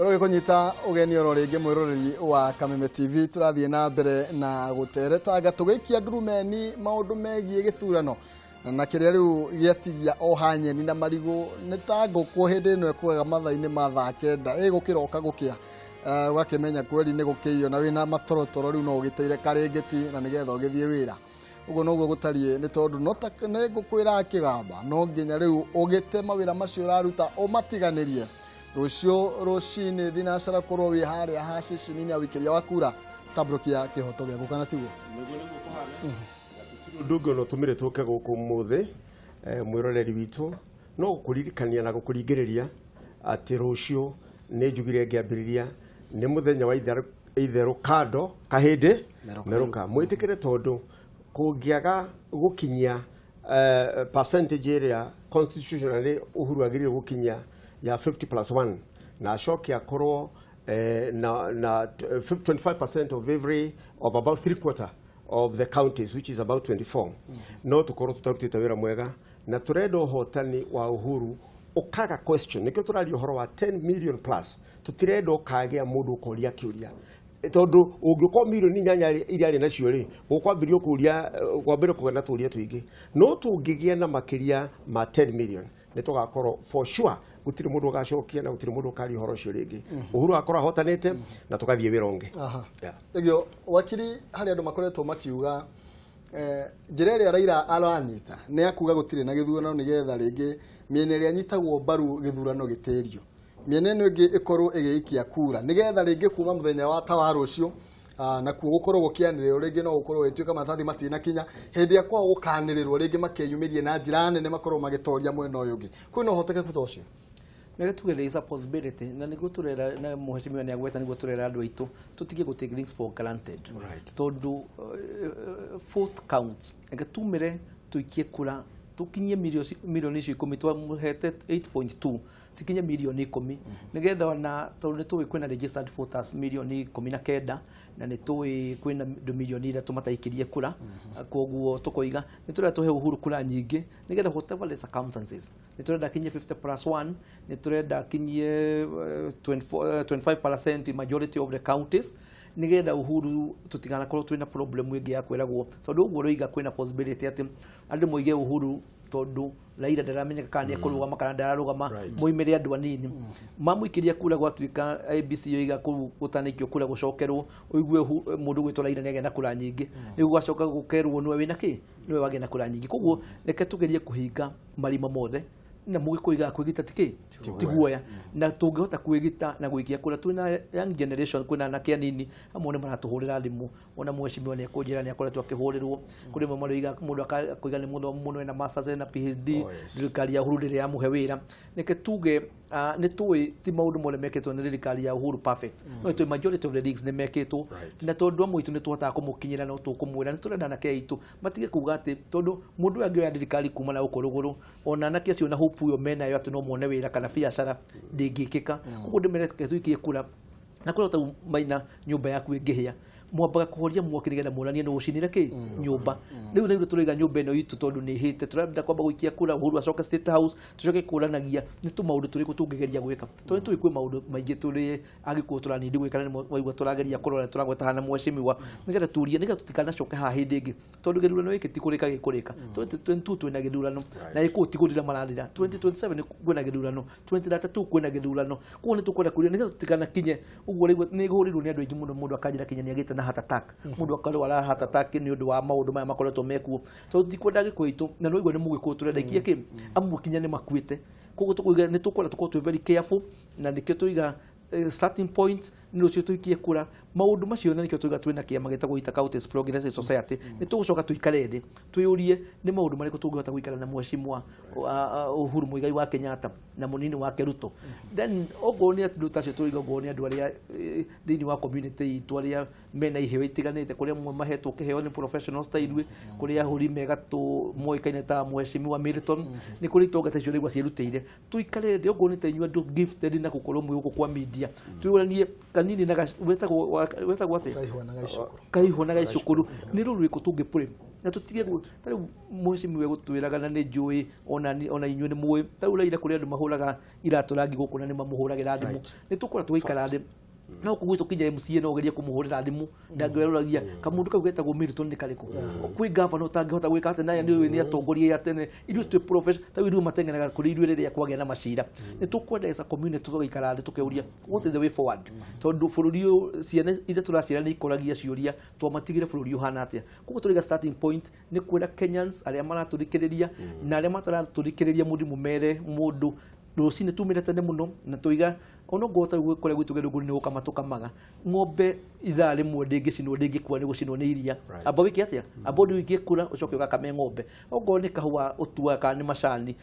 Korwo gĩkũnyita ũgeni oro rĩngĩ, mwĩroreri wa Kameme TV, tũrathiĩ na mbere na gũteretanga tũgĩikia ndurumeni maũndũ megiĩ gĩthurano na kĩrĩa rĩu gĩatigia o hanyeni na marigũ nĩ ta ngũkũ hĩndĩ ĩno ĩkũgaga mathaa-inĩ ma thaa 9 ĩgũkĩroka gũkĩa. Ũgakĩmenya kweri nĩ gũkĩio na wĩna matorotoro, rĩu no ũgĩteire karĩngĩti na nĩgetha ũgĩthiĩ wĩra. Ũguo noguo gũtariĩ, nĩ tondũ no ta nĩ ngũkũ ĩrakĩgamba, no nginya rĩu ũgĩte mawĩra macio ũraruta ũmatiganĩrie, rũciũ rũcinĩ thinacara korwo wĩ harĩa ha ceceni-inĩ ya ũikĩria wa kura tambũrũkia kĩhoto gĩaku, kana tiguo? Nĩguo kũhana. Na tũtirĩ ũndũ ũngĩ ona ũtũmire tũke gũkũ ũmũthĩ, mwĩroreri witũ, no gũkũririkania na gũkũringĩrĩria atĩ rũciũ, nĩ njugire ngĩambĩrĩria, nĩ mũthenya wa itherũ kando kahĩndĩ Merũka. Merũka mwĩtĩkĩre, tondũ kũngĩaga gũkinyia percentage ĩrĩa constitutionally Uhuru agĩrĩire gũkinyia ya 50 plus 1 na acoke akorwo na 25% of every of about three quarter of the counties, which is about 24, no tukorwo tutarutĩte wĩra mwega na tũrenda ũhotani wa Uhuru ũkaga question. Nĩkĩo tũraria ũhoro wa 10 million plus. Tũtirenda ũkagĩa mũndũ ũkoria kĩũria, tondũ ũngĩkorwo mirioni 8 iria arĩ nacio rĩ, ũkwambĩrĩria kũria, kwambĩrĩria kũgĩa na tũria tũingĩ. No tũngĩgĩa na makĩria ma 10 million, nĩ tũgakorwo for sure gũtirĩ mũndũ ũgacokia na gũtirĩ mũndũ ũkaria ũhoro ũcio rĩngĩ. Uhuru akorwo ahotanĩte na tũgathiĩ wĩra ũngĩ. Ĩgio wakiri, harĩ andũ makoretwo makiuga njĩra ĩrĩa Raila aranyita nĩ akuga gũtirĩ na gĩthurano, nĩgetha rĩngĩ mĩena ĩrĩa anyitagwo mbaru gĩthurano gĩtĩrio, mĩena ĩno ĩngĩ ĩkorwo ĩgĩikia kura, nĩgetha rĩngĩ kuma mũthenya wa ta wa rũciũ nakuo gũkorwo gũkĩanĩrĩrwo rĩngĩ no gũkorwo gũgĩtuĩka maratathi matinakinya hĩndĩ ĩrĩa kwao gũkanĩrĩrwo rĩngĩ makeyumĩrie na njĩra nene, makorwo magĩtoria mwena ũyũ ũngĩ. Kwĩna ũhotekeku ta ũcio? Nĩ tuge there is a possibility, na nĩguo tũrera na mũhecimiwa nĩ agweta, nĩguo tũrera andũ aitũ tũtige gũ take things for granted, tondũ vote counts. Reke tumĩre tũikie kura tũkinyie mirioni icio 10 twamũhete 8.2, cikinye mirioni 10, nĩgetha ona tondũ nĩ tũĩ kwĩna registered voters mirioni 19, na nĩ tũĩ kwĩna andũ mirioni 3 mataikirie kura. Koguo tũkoiga nĩ tũrenda tũhe Uhuru kura nyingĩ, nĩgetha whatever the circumstances, nĩ tũrenda akinyie 50 plus 1, nĩ tũrenda akinyie 24, 25% majority of the counties, nĩgetha Uhuru tũtiganakorwo twĩna problem ĩngĩ ya kwĩragwo, tondũ ũguo ũroiga kwĩna possibility atĩ andũ moige Uhuru, tondũ Raila ndaramenyeka kana nĩ ekũrũgama kana ndararũgama, moimĩre andũ anini mamũikĩria kura, gwatuĩka ABC yoiga kũu gũtanaikio kura gũcokerwo, ũigue mũndũ gwĩtwo Raila nĩagĩa na kura nyingĩ, rĩu gwacoka gũkerwo nĩwe wĩna kĩ, nĩwe wagĩa na kura nyingĩ. Koguo reke tũgerie kũhinga marima mothe, na mũgĩkũigaga kwĩgita ti kĩ, ti guoya, na tũngĩhota kwĩgita na gũikia kura twĩna young generation, kwĩna anake anini amwe nĩ maratũhũrĩra thimũ, ona mheshimiwa nĩ ekũnjĩra nĩ akoretwo akĩhũrĩrwo. Kũrĩ amwe maroiga mũndũ akoiga nĩ mũthomu mũno, ena masters, ena PhD, thirikari ya Uhuru ndĩrĩ yamũhe wĩra. Reke tuge nĩ tũĩ ti maũndũ mothe mekĩtwo nĩ thirikari ya Uhuru perfect, no nĩ tũĩ majority of the things nĩ mekĩtwo, na tondũ amwe aitũ nĩ tũhotaga kũmũkinyĩra, no tũkũmwĩra nĩ tũrenda anake aitũ matige kuga atĩ tondũ mũndũ ũyũ angĩoya thirikari kuma na gũkũ rũgũrũ, ona anake acio na hope ĩyo menayo atĩ no mone wĩra kana biacara ndĩngĩkĩka. Koguo ndĩmere reke tũikie kura na kũrĩa tau maina nyũmba yaku ĩngĩhĩa, mwambaga kũhoria mwaki nĩgetha muonanie nĩ ũcinire kĩ nyũmba. Rĩu tũraiga nyũmba ĩno itũ tondũ nĩ ĩhĩte, tũrenda kwamba gũikia kura, Uhuru acoke State House, tũcoke kũranagia nĩ tũmaũndũ tũrĩkũ tũngĩgeria gwĩka, tondũ nĩ tũĩ kwĩ maũndũ maingĩ tũrĩ agĩkũyũ tũranindi gwĩka, na nĩmo waigua tũrageria kũrora, tũragweta hana mheshimiwa, nĩgetha tũrie, nĩgetha tũtikanacoke haha hĩndĩ ĩngĩ, tondũ gĩthurano gĩkĩ ti kũrĩka gĩkũrĩka. 2022 twĩna gĩthurano na gĩkũyũ ti gũthira marathira. 2027 kwĩna gĩthurano, 2032 kwĩna gĩthurano. Koguo nĩ tũkwenda kũria nĩgetha tũtikanakinye ũguo. Rĩu nĩ hũrĩirwo nĩ andũ aingĩ mũno, mũndũ akanjĩra kinya nĩ agĩte na heart attack, mũndũ akarwara heart attack nĩ ũndũ wa maũndũ maya makoretwo mekuo, tondũ tutikwenda gĩkũyũ itũ, na nĩ waigua nĩ mũgĩkũyũ tũrenda ikie kĩ amwe kinya nĩ makuĩte. Koguo tũkũiga nĩ tũkwenda tũkorwo twĩ very careful, na nĩkĩo tũiga starting point nĩ rũciũ tũikie kura maũndũ macio, na nĩkĩo tũiga twĩna kĩama gĩtagwo Inter Counties Progressive Society. Nĩ tũgũcoka tũikare thĩ twĩyũrie nĩ maũndũ marĩkũ tũngĩhota gũikara na mheshimiwa Uhuru Muigai wa Kenyatta na mũnini wake Ruto. Then okorwo nĩ andũ ta acio tũiga, okorwo nĩ andũ arĩa thĩinĩ wa community itũ arĩa mena iheo itiganĩte, kũrĩa amwe mahetwo kĩheo nĩ professionals ta ithuĩ, kũrĩa ahũri megatũ moĩkaine ta mheshimiwa Milton, nĩ kũrĩ itonga ta icio rĩu ciĩrutĩire, tũikare thĩ, okorwo nĩ ta inyuĩ andũ gifted na gũkorwo mwĩ gũkũ kwa media. Media twĩranie kanini na wetagwo wetagwo atĩa? Kaihwa na Gaicukuru. Kaihwa na Gaicukuru nĩ rũrũ rĩkũ tũngĩ na tũtige ta rĩu mheshimiwa gũtwĩraga na nĩ njũĩ ona ona inyuĩ nĩ mũĩ, ta rĩu Raila kũrĩ andũ mahũraga iratũ rangi gũkũ na nĩ mamũhũragĩra thimũ. Nĩ tũkũra tũgaikara thĩ no kũguo tũkinya MCA no ũgerie kũmũhũrĩra thimũ ndangĩroragia kamũndũ kau getagwo Milton nĩ karĩkũ, kwĩ gavana ũtangĩhota gwĩka atĩ naya nĩ atongoria a tene, ithuĩ twĩ professional, ta rĩu ithuĩ mateng'eraga kũrĩ ithuĩ rĩrĩa kwagĩa na macira. Nĩ tũkwenda as a community tũgaikara thĩ tũkeuria what is the way forward, tondũ bũrũri ũyũ ciana iria tũraciara nĩ ikoragia ciũria twamatigire bũrũri ũhana atĩa. Koguo tũraiga starting point nĩ kwĩra Kenyans arĩa maratũthikĩrĩria na arĩa mataratũthikĩrĩria mũndũ mũmere mũndũ rũcinĩ tumĩre tene mũno na tũiga ona ngorwo ta rĩu kũrĩa gwitũ Gĩthũngũri nĩ gũkama tũkamaga ng'ombe ithaa rĩmwe ndĩngĩcinwo, ndĩngĩkua nĩ gũcinwo nĩ iria. Amba wĩke atĩa? Amba ũndũ ũikie kura ũcoke ũgakame ng'ombe, okorwo nĩ kahũa ũtuaga kana nĩ macani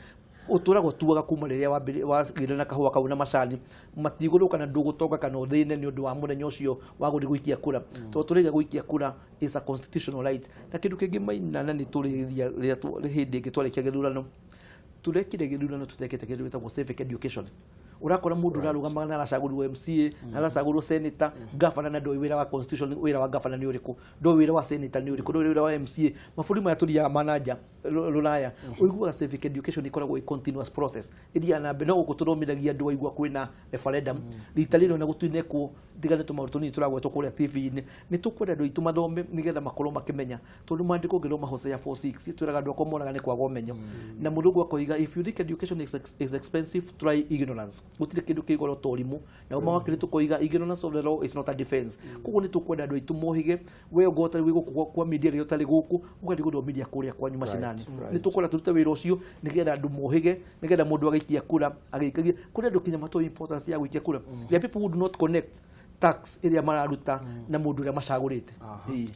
ũtũraga ũtuaga kuma rĩrĩa wagĩire na kahũa kau na macani matigũrũka na ndũgũtonga kana ũthĩne nĩ ũndũ wa mũthenya ũcio wa gũthiĩ gũikia kura, tondũ tũraiga gũikia kura is a constitutional right. Na kĩndũ kĩngĩ maina na nĩ tũrĩria rĩrĩa hĩndĩ ĩngĩ twarĩkia gĩthurano, tũrekire gĩthurano tũtekĩte kĩndũ gĩtagwo civic education. Ũrakora mũndũ ũrarũgamaga na aracagũrwo MCA na aracagũrwo senator, governor, na ndoĩ wĩra wa constitution, wĩra wa governor nĩ ũrĩkũ, ndoĩ wĩra wa senator nĩ ũrĩkũ, ndoĩ wĩra wa MCA. Mabũrũri maya tũthiaga mananja rũraya ũiguaga civic education ĩkoragwo ĩ continuous process ĩthiaga na mbere, no gũkũ tũthomithagia andũ waigua kwĩna referendum rita rĩrĩ ona gũtinekwo tigane tũmaũndũ tũnini tũragwetwo kũrĩa TV-inĩ. Nĩ tũkwenda andũ aitũ mathome nĩgetha makorwo makĩmenya, tondũ maandĩko ũngĩthoma Hosea 4:6 twĩraga andũ akwa monaga nĩ kwaga ũmenyo, na mũthũngũ akoiga if you think education is expensive, try ignorance. Gũtirĩ kĩndũ kĩ goro ta ũrimũ, na mawakiri tũkoiga ignorance of the law is not a defense. Koguo nĩ tũkwenda andũ aitũ mohĩge we ongorwo ũtarĩ wĩ gũkũ kwa media rĩrĩa ũtarĩ gũkũ ũgathiĩ gũthomithia kũrĩa kwanyu macinani. Nĩ tũkwenda tũrute wĩra ũcio nĩgetha andũ mohĩge, nĩgetha mũndũ agĩikia kura agĩikagia kũrĩ andũ kinya matoĩ importance ya gũikia kura. There are people who do not connect tax ĩrĩa mararuta na mũndũ ũrĩa macagũrĩte. Ĩĩ.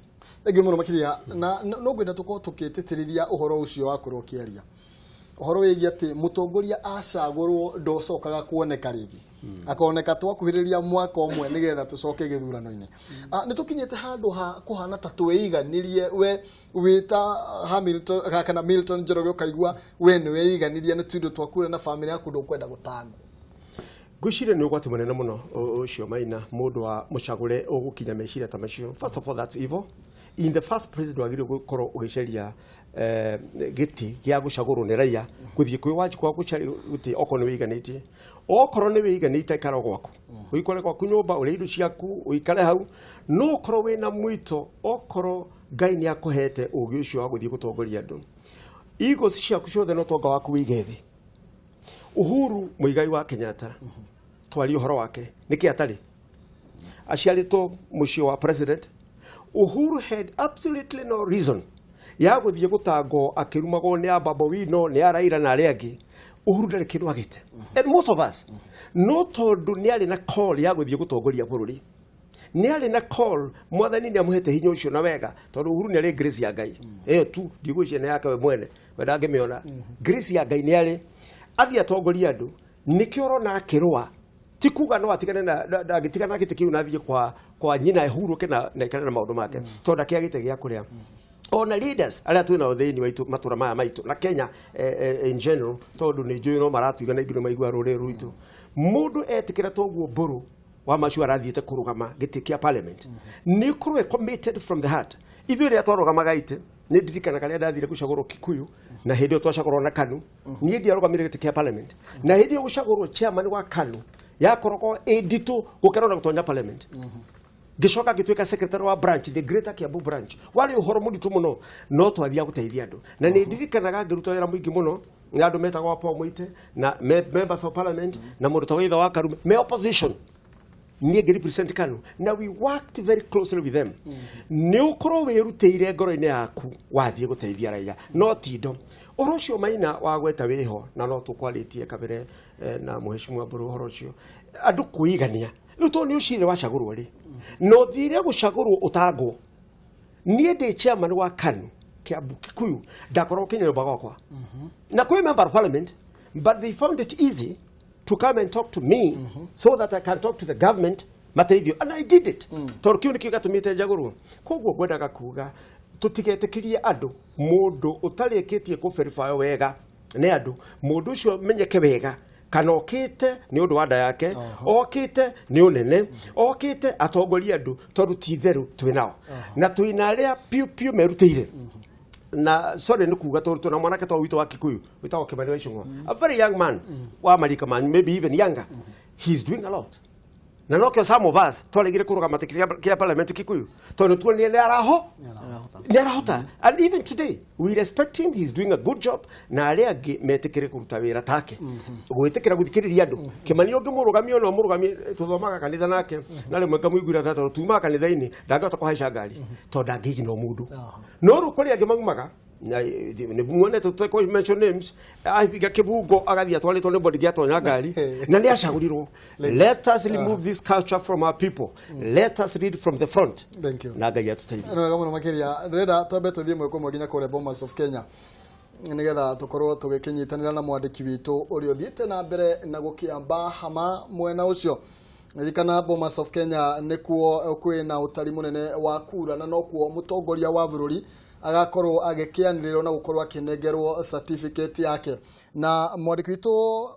Thengiũ mũno makĩria na no ngwenda tũkorwo tũkĩtĩtĩrithia ũhoro ũcio wakorwo ũkĩaria ũhoro wĩgiĩ atĩ mũtongoria acagũrwo ndocokaga kuoneka rĩngĩ, akoneka twakuhĩrĩria mwaka ũmwe nĩgetha tũcoke gĩthurano-inĩ. Nĩ tũkinyĩte handũ ha kũhana ta twĩiganirie, we wĩta Hamilton kana Milton Njoroge ũkaigua we nĩ wĩiganirie nĩ tũindo twakura na bamĩrĩ yaku ndũkwenda gũtangwo? Ngwĩciria nĩ ũgwati mũnene mũno ũcio maina mũndũ wa mũcagũre ũgũkinya meciria ta macio. First of all, that's evil in the first place. Ndwagĩrĩirwo gũkorwo ũgĩcaria gĩtĩ gĩa gũcagũrwo nĩ raia gũthiĩ kwĩ wanjikũ wa gũcaria gĩtĩ okorwo nĩ wĩiganĩtie. Okorwo nĩ wĩiganĩte, ikara gwaku, ũikare gwaku nyũmba, ũrĩe indo ciaku, ũikare hau. No okorwo wĩna mwito, okorwo Ngai nĩ akũhete ũgĩ ũcio wa gũthiĩ gũtongoria andũ, egos ciaku ciothe na ũtonga waku wĩige thĩ. Uhuru Muigai wa Kenyatta, twarie ũhoro wake nĩkĩ atarĩ aciarĩtwo mũciĩ wa president. Uhuru had absolutely no reason ya gũthiĩ gũtangwo akĩrumagwo nĩ a Babu Owino, nĩ a Raila na arĩa angĩ. Uhuru ndarĩ kĩndũ agĩte and most of us no tondũ nĩ arĩ na call ya gũthiĩ gũtongoria bũrũri, nĩ arĩ na call, mwathani nĩ amũhete hinya ũcio na wega, tondũ Uhuru nĩ arĩ grace ya Ngai ĩyo tu ndigwĩciria nĩ yake we mwene, we ndangĩmĩona. Grace ya Ngai nĩ arĩ athiĩ atongoria andũ, nĩkĩo ũrona akĩrũa. Ti kuga no atigane na ndangĩtigana na gĩtĩ kĩu na athiĩ kwa nyina ehurũke na aikare na maũndũ make, tondũ ndakĩagĩte gĩa kũrĩa. Ona leaders arĩa twĩ nao thĩinĩ wa matũra maya maitũ na Kenya in general, tondũ nĩ njũĩ no maratuiga na ingĩ nĩ maigua rũrĩrĩ rwitũ, mũndũ etĩkĩra toguo mbũrũ wa macio arathiĩte kũrũgama gĩtĩ kĩa parliament nĩ ũkorwo e committed from the heart. Ithuĩ rĩrĩa twarũgamaga itĩ, nĩ ndirikanaga rĩrĩa ndathire gũcagũrwo Kikuyu, na hĩndĩ ĩyo twacagũrwo na KANU, niĩ ndiarũgamire gĩtĩ kĩa parliament, na hĩndĩ ĩyo gũcagũrwo chairman wa KANU yakoragwo ĩ nditũ gũkĩra ona gũtonya parliament. Ngĩcoka ngĩtuĩka secretary wa branch, the Greater Kiambu branch. Warĩ ũhoro mũritũ mũno, no twathiaga gũteithia andũ, na nĩ ndirikanaga ngĩruta wĩra mũingĩ mũno na andũ metagwo Paul Muite na members of parliament na mũndũ ta Waitha wa Karume me opposition, niĩ ngĩ represent KANU, na we worked very closely with them. Nĩ ũkorwo wĩrutĩire ngoro-inĩ yaku wathiĩ gũteithia raia, no tindo ũhoro ũcio maina wagweta wĩho, na no tũkwarĩtie kabere na mũheshimiwa Mbũrũ ũhoro ũcio andũ kwĩigania rĩu, tondũ nĩ ũcire wacagũrwo rĩ, na ũthire gũcagũrwo ũtangwo. Niĩ ndĩ chairman wa KANU Kiambu Kikuyu, ndakorwo kinya nyũmba gwakwa na kwĩ member of parliament, but they found it easy to come and talk to me so that I can talk to the government mateithio, and I did it tondũ kĩu nĩkĩo gĩatũmĩte njagũrwo. Koguo ngwendaga kuga tũtigetĩkĩrie andũ, mũndũ ũtarĩkĩtie kũ verify wega nĩ andũ, mũndũ ũcio menyeke wega. Kana okĩte nĩ ũndũ wa nda yake, okĩte nĩ ũnene, okĩte atongorie andũ, tondũ ti itherũ twĩ nao na twĩna arĩa piũ piũ merutĩire. Na sorry nĩ kuga, tondũ twĩna mwanake to witũ wa Kikuyu wĩtagwo Kimani wa Ichung'wa, a very young man wa marika manyu, maybe even younger. He is doing a lot, na nokĩo some of us twaregire kũrũgama kĩa parliament Kikuyu, tondũ tuonire nĩ araho nĩ arahota. And even today we respect him, he's doing a good job. Na arĩa angĩ metĩkĩre kũruta wĩra take, gwĩtĩkĩra gũthikĩrĩria andũ. Kĩmani ũngĩmũrũgamia, ona ũmũrũgamie, tũthomaga kanitha nake na rĩmwe ngamũiguĩra tha, tondũ tumaga kanitha-inĩ, ndangĩhota kũhaica ngari tondũ ndangĩigina mũndũ. No rĩu kũrĩ angĩ maumaga na nĩ muonete, tũtekũ mention names, ahinga kĩbungo agathiĩ atwarĩtwo nĩ body gĩatonya ngari na nĩ acagũrirwo. Let us remove this culture from our people. Let us lead from the front. Thank you. Na Ngai atũteithie. Nĩ wega mũno makĩria. Ndĩrenda twambe tũthiĩ ĩmwe kwa ĩmwe nginya kũrĩa Bomas of Kenya, nĩgetha tũkorwo tũgĩkĩnyitanĩra na mwandĩki witũ ũrĩa ũthiĩte na mbere na gũkĩamba hama mwena ũcio. Ririkana Bomas of Kenya nĩkuo kwĩna ũtari mũnene wa kura, na nokuo mũtongoria wa bũrũri agakorwo agĩkĩanĩrĩrwo na gũkorwo akĩnengerwo certificate yake. Na mwandĩki witũ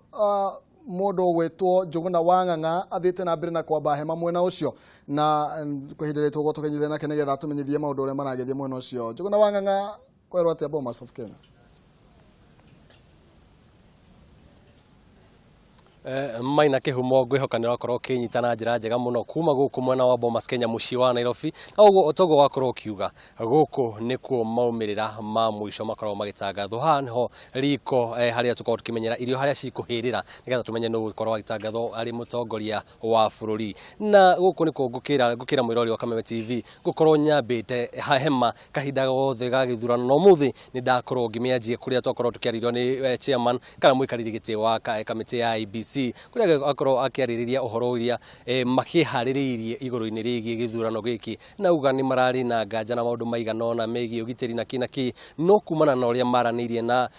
mũndũ ũgwĩtwo Njũgũna wa Ng'ang'a athiĩte na mbere na kwamba hema mwena ũcio, na kwa ihinda rĩrĩ tũgũkorwo tũkĩnyitana nake nĩgetha atũmenyithie maũndũ ũrĩa maragĩthiĩ mwena ũcio. Njũgũna wa Ng'ang'a, kwerwo atĩa Bomas of Kenya? Maina Kĩhumo, ngwĩhoka nĩ ũrakorwo ũkĩnyita na njĩra njega mũno kuma gũkũ mwena wa Bomas Kenya, mũciĩ wa Nairobi. Na ũguo toguo wakorwo ũkiuga, gũkũ nĩkuo maumĩrĩra ma mũico makoragwo magĩtangathwo. Haha nĩho riko harĩa tũkoragwo tũkĩmenyera irio harĩa cikũhĩrĩra, nĩgetha tũmenye nũ ũgũkorwo agĩtangathwo arĩ mũtongoria wa bũrũri. Na gũkũ nĩkuo ngũkĩra mwĩrori wa Kameme TV ngũkorwo nyambĩte hema kahinda gothe ga gĩthurano, na ũmũthĩ nĩ ndakorwo ngĩmĩanjia kũrĩa twakorwo tũkĩarĩrio nĩ chairman kana mũikarĩri gĩtĩ wa kamĩtĩ ya IEBC, kũrĩa akorwo akĩarĩrĩria ũhoro ũrĩa makĩharĩrĩirie igũrũ-inĩ rĩgiĩ gĩthurano gĩkĩ, na uga nĩ mararĩ na nganja na maũndũ maigana ũna megiĩ ũgitĩri na kĩ na kĩ, no kumana na ũrĩa maranĩirie na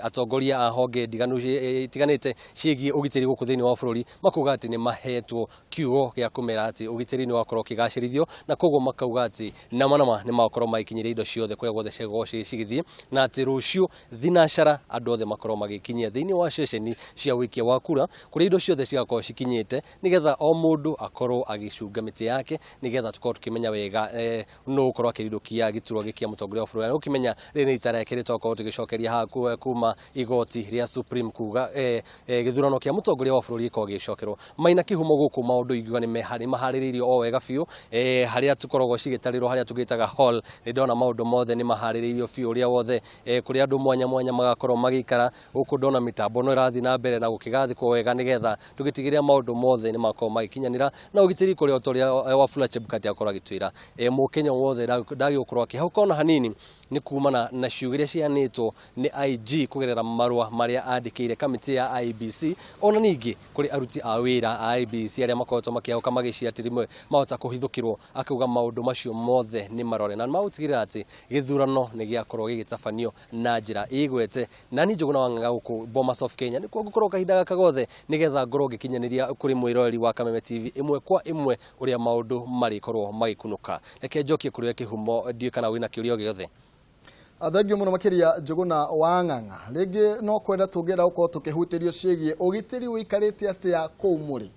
atongoria a honge ndiganu itiganĩte ciĩgiĩ ũgitĩri gũkũ thĩinĩ wa bũrũri, makauga atĩ nĩ mahetwo kiugo gĩa kũmera atĩ ũgitĩri nĩ wakorwo ũkĩgacĩrithio, na koguo makauga atĩ nama nama nĩ makorwo magĩkinyĩria indo ciothe kũrĩa guothe ciagũkorwo cigĩthiĩ, na atĩ rũciũ thinacara andũ othe makorwo magĩkinyia thĩinĩ wa ceceni cia ũikia wa kura, kũrĩa indo ciothe cigakorwo cikinyĩte, nĩgetha o mũndũ akorwo agĩcunga mĩtĩ yake, nĩgetha tũkorwo tũkĩmenya wega nũ ũkorwo akĩrindũkia gĩturwa gĩkĩ kĩa mũtongoria wa bũrũri. Na ũkĩmenya rĩrĩ nĩ rita rĩa kerĩ twakorwo tũgĩcokeria haha kuma igoti rĩa Supreme kuga gĩthurano kĩa mũtongoria wa bũrũri gĩkorwo gĩgĩcokerwo. Maina Kĩhumo, gũkũ maũndũ ingiuga nĩ maharĩrĩirio o wega biũ. Harĩa tũkoragwo cigĩtarĩrwo, harĩa tũgĩtaga hall, nĩ ndona maũndũ mothe nĩ maharĩrĩirio biũ, ũrĩa wothe kũrĩa andũ mwanya mwanya magakorwo magĩikara. Gũkũ ndona mĩtambo no ĩrathiĩ na mbere na gũkĩgathĩkwo wega, nĩgetha tũgĩtigĩrĩra maũndũ mothe nĩ makorwo magĩkinyanĩra na ũgitĩri kũrĩa, o ta ũrĩa Wafula Chebukati akorwo agĩtwĩra, mũkenya wothe ndagĩgũkorwo akĩhauka ona hanini, nĩ kumana na ciugo iria cianĩtwo nĩ IG kũgerera marũa marĩa andĩkĩire kamĩtĩ ya IEBC, ona ningĩ kũrĩ aruti a wĩra a IEBC arĩa makoretwo makĩhauka magĩcia atĩ rĩmwe mahota kũhithũkĩrwo, akauga maũndũ macio mothe nĩ marore na magũtigĩrĩra atĩ gĩthurano nĩ gĩakorwo gĩgĩtabanio na njĩra ĩgwete. Na niĩ Njũgũna wa Ng'ang'a gũkũ Bomas of Kenya nĩkuo ngũkorwo kahinda gaka gothe, nĩgetha ngorwo ngĩkinyanĩria kũrĩ mwĩroreri wa Kameme TV ĩmwe kwa ĩmwe ũrĩa maũndũ marĩkorwo magĩkunũka. Reke njokie kũrĩ we Kĩhumo, ndiũĩ kana wĩna kĩũria o gĩothe. Thengiũ mũno makĩria, Njũgũna wa Ng'ang'a. Rĩngĩ no kwenda tũngĩenda gũkorwo tũkĩhutĩrio ciĩgiĩ ũgitĩri ũikarĩte atĩa kũu mũrĩ.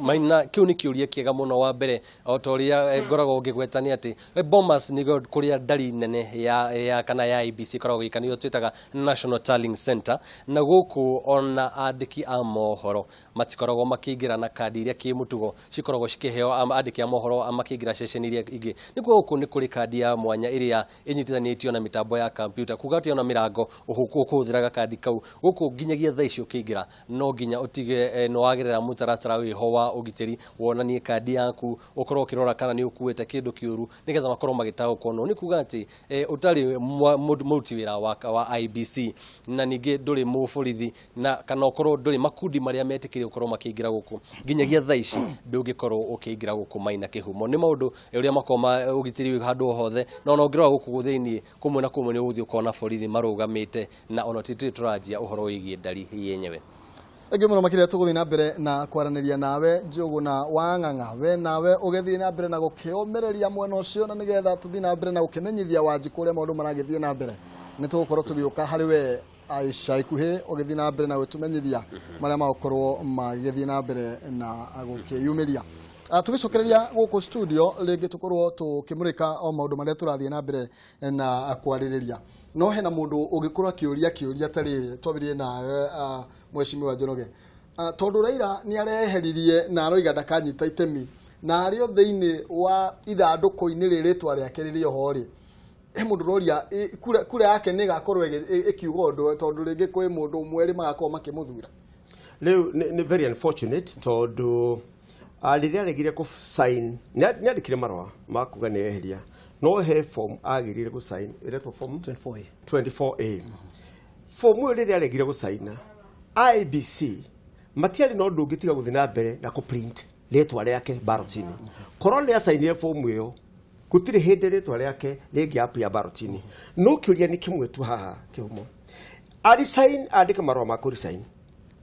Maina, kĩu nĩ kĩũria kĩega mũno. Wa mbere, o ta ũrĩa ngoragwo ngĩgweta, nĩ atĩ Bomas nĩguo kũrĩa ndari nene ya kana ya IEBC ĩkoragwo gĩka, nĩyo twĩtaga National Tallying Center. Na gũkũ ona andĩki a mohoro matikoragwo makĩingĩra na kandi iria kĩmũtugo cikoragwo cikĩheo andĩki a mohoro makĩingĩra ceceni iria ingĩ. Nĩkuo gũkũ nĩ kũrĩ kandi ya mwanya ĩrĩa ĩnyitithanĩtio na mĩtambo ya kambyuta, kuga atĩ ona mĩrango ũkũhũthĩraga kandi kau. Gũkũ nginyagia thaa ici ũkĩingĩra no nginya ũtige nĩ wagerera mũtaratara wĩho wa ũgitĩri, wonanie kandi yaku, ũkorwo ũkĩrora kana nĩ ũkuĩte kĩndũ kĩũru, nĩgetha makorwo magĩtaũkwo. No nĩ kuga atĩ ũtarĩ mũruti wĩra wa IEBC, na ningĩ ndũrĩ mũborithi, na kana ũkorwo ndũrĩ makundi marĩa metĩkĩrie gũkorwo makĩingĩra gũkũ, nginyagia thaa ici ndũngĩkorwo ũkĩingĩra gũkũ. Maina Kĩhumo, nĩ maũndũ ũrĩa makorwo ma ũgitĩri wĩ handũ o hothe, na ona ũngĩrora gũkũ thĩinĩ kũmwe na kũmwe nĩ ũgũthiĩ ũkona borithi marũgamĩte, na ona tũtirĩ tũranjia ũhoro wĩgiĩ ndari yenyewe. Thengiũ mũno makĩria. Tũgũthiĩ na mbere na kwaranĩria nawe, Njũgũna wa Ng'ang'a, we nawe ũgĩthiĩ na mbere na gũkĩũmĩrĩria mwena ũcio, na nĩgetha tũthiĩ na mbere na gũkĩmenyithia Wanjikũ ũrĩa maũndũ maragĩthiĩ na mbere. Nĩ tũgũkorwo tũgĩũka harĩ we ica ikuhĩ, ũgĩthiĩ na mbere na gũtũmenyithia marĩa magũkorwo magĩthiĩ na mbere na gũkĩyumĩria. Tũgĩcokereria gũkũ studio rĩngĩ, tũkorwo tũkĩmũrĩka o maũndũ marĩa tũrathiĩ na mbere na kwarĩrĩria. No hena mũndũ ũngĩkorwo akĩũria kĩũria ta rĩrĩ twambĩrĩrie nawe, Mheshimiwa Njoroge. Tondũ Raila nĩ areheririe na aroiga ndakanyita itemi, na arĩ o thĩinĩ wa ithandũkũ-inĩ rĩ rĩtwa rĩake rĩrĩ oho rĩ, he mũndũ ũroria kura yake nĩ ĩgakorwo ĩkiuga ũndũ, tondũ rĩngĩ kwĩ mũndũ ũmwe erĩ magakorwo makĩmũthura? Rĩu nĩ very unfortunate, tondũ rĩrĩa aregire kũ sign, nĩ andĩkire marũa ma kuga nĩ eheria, no he form agĩrĩire gũ sign ĩretwo form 24A. 24A. Form ĩyo rĩrĩa aregire gũcaina, IEBC matiarĩ na ũndũ ũngĩ tiga gũthiĩ na mbere na kũ-print rĩtwa rĩake ballot-inĩ. Korwo nĩ acainire form ĩyo, gũtirĩ hĩndĩ rĩtwa rĩake rĩngĩ appear ballot-inĩ. No kĩũria nĩ kĩmwe tu haha, kĩhumo aresign, andĩke marũa ma kũ-resign,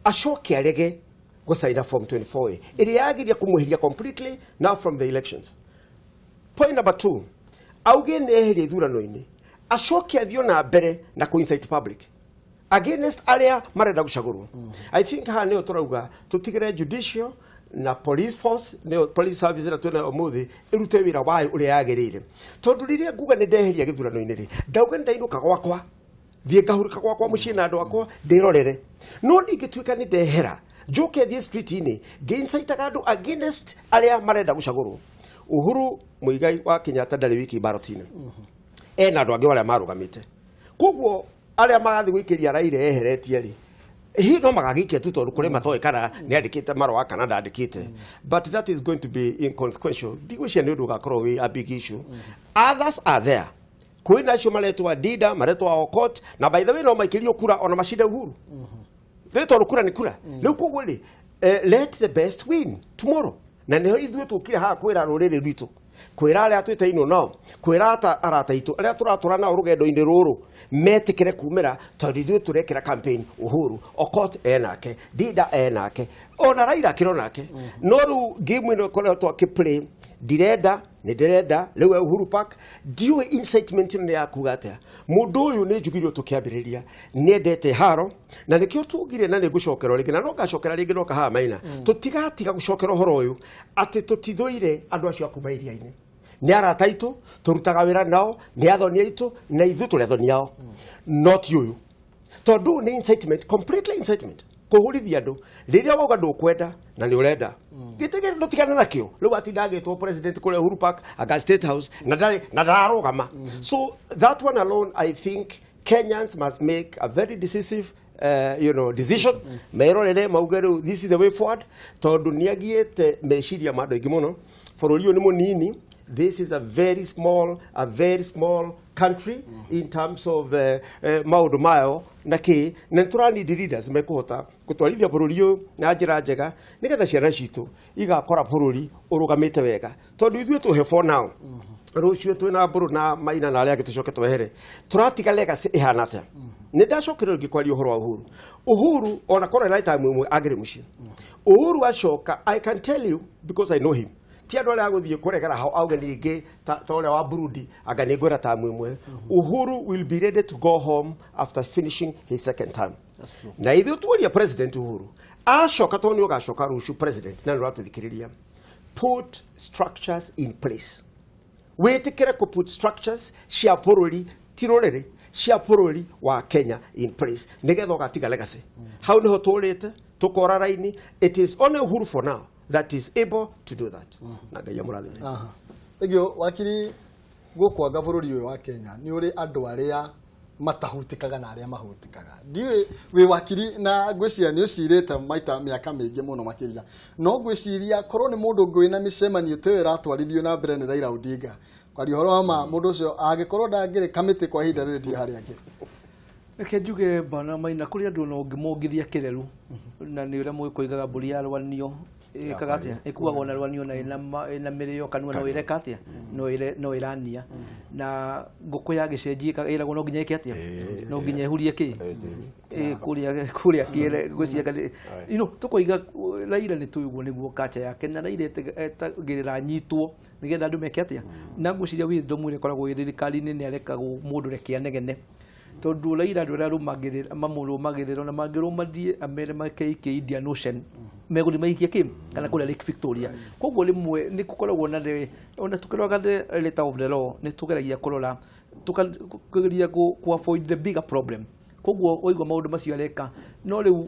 acoke arege gũcaina form 24A ĩrĩa yagĩrĩire kũmweheria completely now from the elections. Point number two, auge nĩ eheria ithurano-inĩ, acoke athiĩ na mbere na kũ-incite public against arĩa marenda gũcagũrwo. I think haha nĩho tũrauga tũtigĩre judicial na police force, nĩyo police service ĩrĩa twĩnayo ũmũthĩ, ĩrute wĩra wayo ũrĩa yagĩrĩire. Tondũ rĩrĩa nguga nĩ ndeheria gĩthurano-inĩ rĩ, ndauga nĩ ndainũka gwakwa, thiĩ ngahurũka gwakwa mũciĩ na andũ akwa, ndĩrorere. No ndingĩtuĩka nĩ ndehera, njoke thiĩ street-inĩ ngĩincitaga andũ against arĩa marenda gũcagũrwo. Uhuru Muigai wa Kenyatta ndarĩ wiki ballot-inĩ, ena andũ angĩ arĩa marũgamĩte. Koguo arĩa magathiĩ gũikĩria Raila eheretie rĩ, hihi no magagĩikia tu tondũ kũrĩ matoĩ kana nĩ andĩkĩte marũa kana ndandĩkĩte. But that is going to be inconsequential. Ndigwĩciria nĩ ũndũ ũgakorwo wĩ a big issue. Others are there, kwĩna acio maretwa Dida, maretwa Okot, na by the way no maikĩrio kura ona macinde Uhuru rĩ, tondũ kura nĩ kura rĩu. Koguo rĩ, let the best win tomorrow. Na nĩho ithuĩ tũkire haha kwĩra rũrĩrĩ rwitũ, kwĩra arĩa twĩtainwo nao, kwĩra ata arata aitũ arĩa tũratũra nao rũgendo-inĩ rũrũ, metĩkĩre kumĩra, tondũ ithuĩ tũrekĩra campaign Uhuru. Okot enake, Dida enake, ona Raila akĩrĩ nake. No rĩu game ĩno ĩkoretwo akĩplay, ndirenda, nĩ ndĩrenda rĩu e Uhuru Park, ndiũĩ incitement ĩno nĩ ya kuga atĩa. Mũndũ ũyũ nĩ njugire tũkĩambĩrĩria nĩ endete haro, na nĩkĩo tugire, na nĩ ngũcokera rĩngĩ, na no ngacokera rĩngĩ, no kahaha maina tũtigatiga gũcokera ũhoro ũyũ atĩ tũtithũire andũ acio a kuma iria-inĩ. Nĩ arata aitũ, tũrutaga wĩra nao, nĩ athoni aitũ, na ithuĩ tũrĩ athoni ao. No ti ũyũ, tondũ nĩ incitement, completely incitement, kũhũrithia andũ. Rĩrĩa wauga ndũkwenda na nĩ ũrenda gĩtĩ, ndũtigane nakĩo. Rĩu atinda agĩtwo president kũrĩa Uhuru Park anga State House, na ndarĩ na ndararũgama. So that one alone, I think Kenyans must make a very decisive decision, merorere, mauge rĩu this is the way forward, tondũ nĩ agiĩte meciria ma andũ aingĩ mũno. Bũrũri ũyũ nĩ mũnini. This is a very small country in terms of maũndũ mayo na kĩ, na nĩ tũra need leaders mekũhota gũtwarithia bũrũri ũyũ na njĩra njega, nĩgetha ciana citũ igakora bũrũri ũrũgamĩte wega. Tondũ ithuĩ tũhe for now, rũciũ twĩna mbũrũ na maina na arĩa angĩ tũcoke twehere, tũratiga legacy ĩhana atĩa? Nĩ ndacokire rĩngĩ kwaria ũhoro wa Uhuru. Uhuru ona korwo ĩrarĩ time ĩmwe angĩrĩ mũciĩ, Uhuru acoka, I can tell you because I know him, ti andũ arĩa agũthiĩ kũregera hau auge ningĩ ta ũrĩa wa Burundi, anga nĩ ngwĩra tamu ĩmwe. Uhuru will be ready to go home after finishing his second term. Na ithuĩ tuoria President Uhuru acoka, tondũ nĩ ũgacoka rũciũ president, na nĩ ũratũthikĩrĩria, put structures in place. Wĩtĩkĩre kũ put structures cia bũrũri, ti rũrĩrĩ, cia bũrũri wa Kenya in place, nĩgetha ũgatiga legacy. Hau nĩho tũrĩte tũkora raini. It is only Uhuru for now that is able to do that, na Ngai amũrathime. Aha. Thengiũ, wakiri. Gũkũ anga bũrũri ũyũ wa Kenya nĩ ũrĩ andũ arĩa matahutĩkaga na arĩa mahutĩkaga. Ndiũĩ wĩ wakiri, na ngwĩciria nĩ ũcirĩte maita mĩaka mĩingĩ mũno makĩria, no ngwĩciria korwo nĩ mũndũ ũngĩ wĩna mĩcemanio ta ĩyo ĩratwarithio na mbere nĩ Raila Odinga, kwaria ũhoro wa ma, mũndũ ũcio angĩkorwo ndangĩrĩ kamĩtĩ kwa ihinda rĩrĩ, ndiũ harĩa angĩrĩ. Reke njuge, bana Maina, kũrĩ andũ ona ũngĩmongithia kĩreru, na nĩ ũrĩa mũgĩkũigaga mbũri yarwanio. Ĩkaga atĩa? Ĩkuagwo na rwanio na ĩna mĩrĩo kanua no ĩreka atĩa? No ĩrania. Na ngũkũ ya gĩcenji ĩragwo no nginya ĩke atĩa? No nginya ĩhurie kĩ? Kũrĩa kĩere gwĩciria. You know, tũkoiga Raila nĩ tũĩ ũguo nĩguo kacha yake na Raila etagĩrĩra anyitwo nĩgetha andũ meke atĩa? Na ngwĩciria wisdom ĩrĩa ĩkoragwo ĩ thirikari-inĩ nĩ arekagwo mũndũ reke anegene. Tondũ Raila andũ arĩa mamũrũmagĩrĩra na mangĩrũmanie amere makeikie Indian Ocean megũthiĩ maikie kĩ kana kũrĩa Lake Victoria. Koguo rĩmwe nĩ gũkoragwo na ona tũkĩroraga the letter of the law nĩ tũgeragia kũrora tũkageria ku avoid the bigger problem. Koguo waigua maũndũ macio areka no rĩu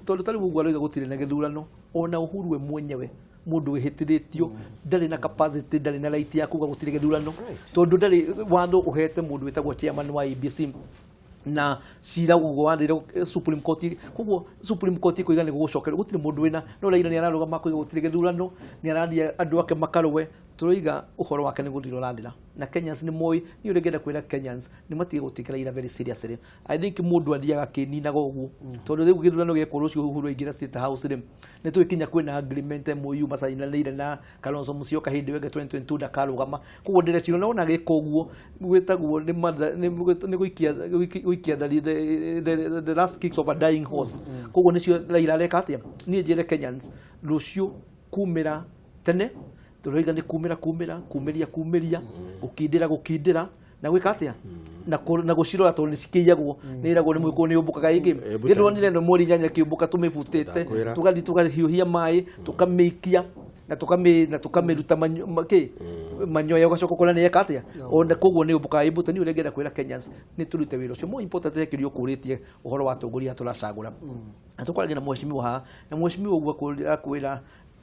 tondũ ta rĩu ũguo aroiga gũtirĩ na gĩthurano ona Uhuru we mwenyewe mũndũ wĩhĩtithĩtio ndarĩ na capacity ndarĩ na right ya kuga gũtirĩ gĩthurano tondũ ndarĩ watho ũhete mũndũ wĩtagwo chairman wa IEBC na cira ũguo wathire Supreme Court. Koguo Supreme Court ĩkoiga nĩ gũgũcokeria gũtirĩ mũndũ wĩna no Raila nĩ ararũgama koiga gũtirĩ gĩthurano nĩ arathiĩ andũ ake makarũe tũroiga ũhoro wake nĩ gũthira ũrathira na Kenyans nĩ moĩ. Niĩ ũrĩa ngenda kwĩra Kenyans nĩ matige gũtĩkĩra Raila very seriously. I think mũndũ athiaga akĩninaga ũguo tondũ rĩu gĩthurano gĩekwo rũciũ Uhuru aingĩra State House rĩ nĩ tũgĩkinya kwĩna agreement MOU macainanĩire na Kalonzo Musyoka hĩndĩ ĩyo ĩngĩ 2022 ndakarũgama. Koguo ndĩreciria na wona agĩka ũguo gwĩtagwo nĩ gũikia the last kicks of a dying horse. Koguo nĩcio Raila areka atĩa? Niĩ njĩre Kenyans rũciũ kumĩra tene tũroiga nĩ kumĩra kumĩria gũkindĩra na gwĩka atĩa na gũcirora tondũ nĩ cikĩiyagwo nĩ ĩragwo nĩ mwĩkũ nĩ ũmbũkaga ĩngĩ gĩtwonire no mweri inyanya kĩũmbũka tũmĩbutĩte tũgathiĩ tũkahiũhia maĩ tũkamĩikia na tũkamĩruta manyoya ũgacoka ũkona nĩ yeka atĩa ona koguo nĩ ũmbũkaga ĩmbũte. Niĩ ũrĩa ngenda kwĩra Kenyans nĩ tũrute wĩra ũcio more important kĩrĩa ũkũrĩtie ũhoro wa atongoria tũracagũra na tũkwaragia na mheshimiwa haha na mheshimiwa ũguo akwĩra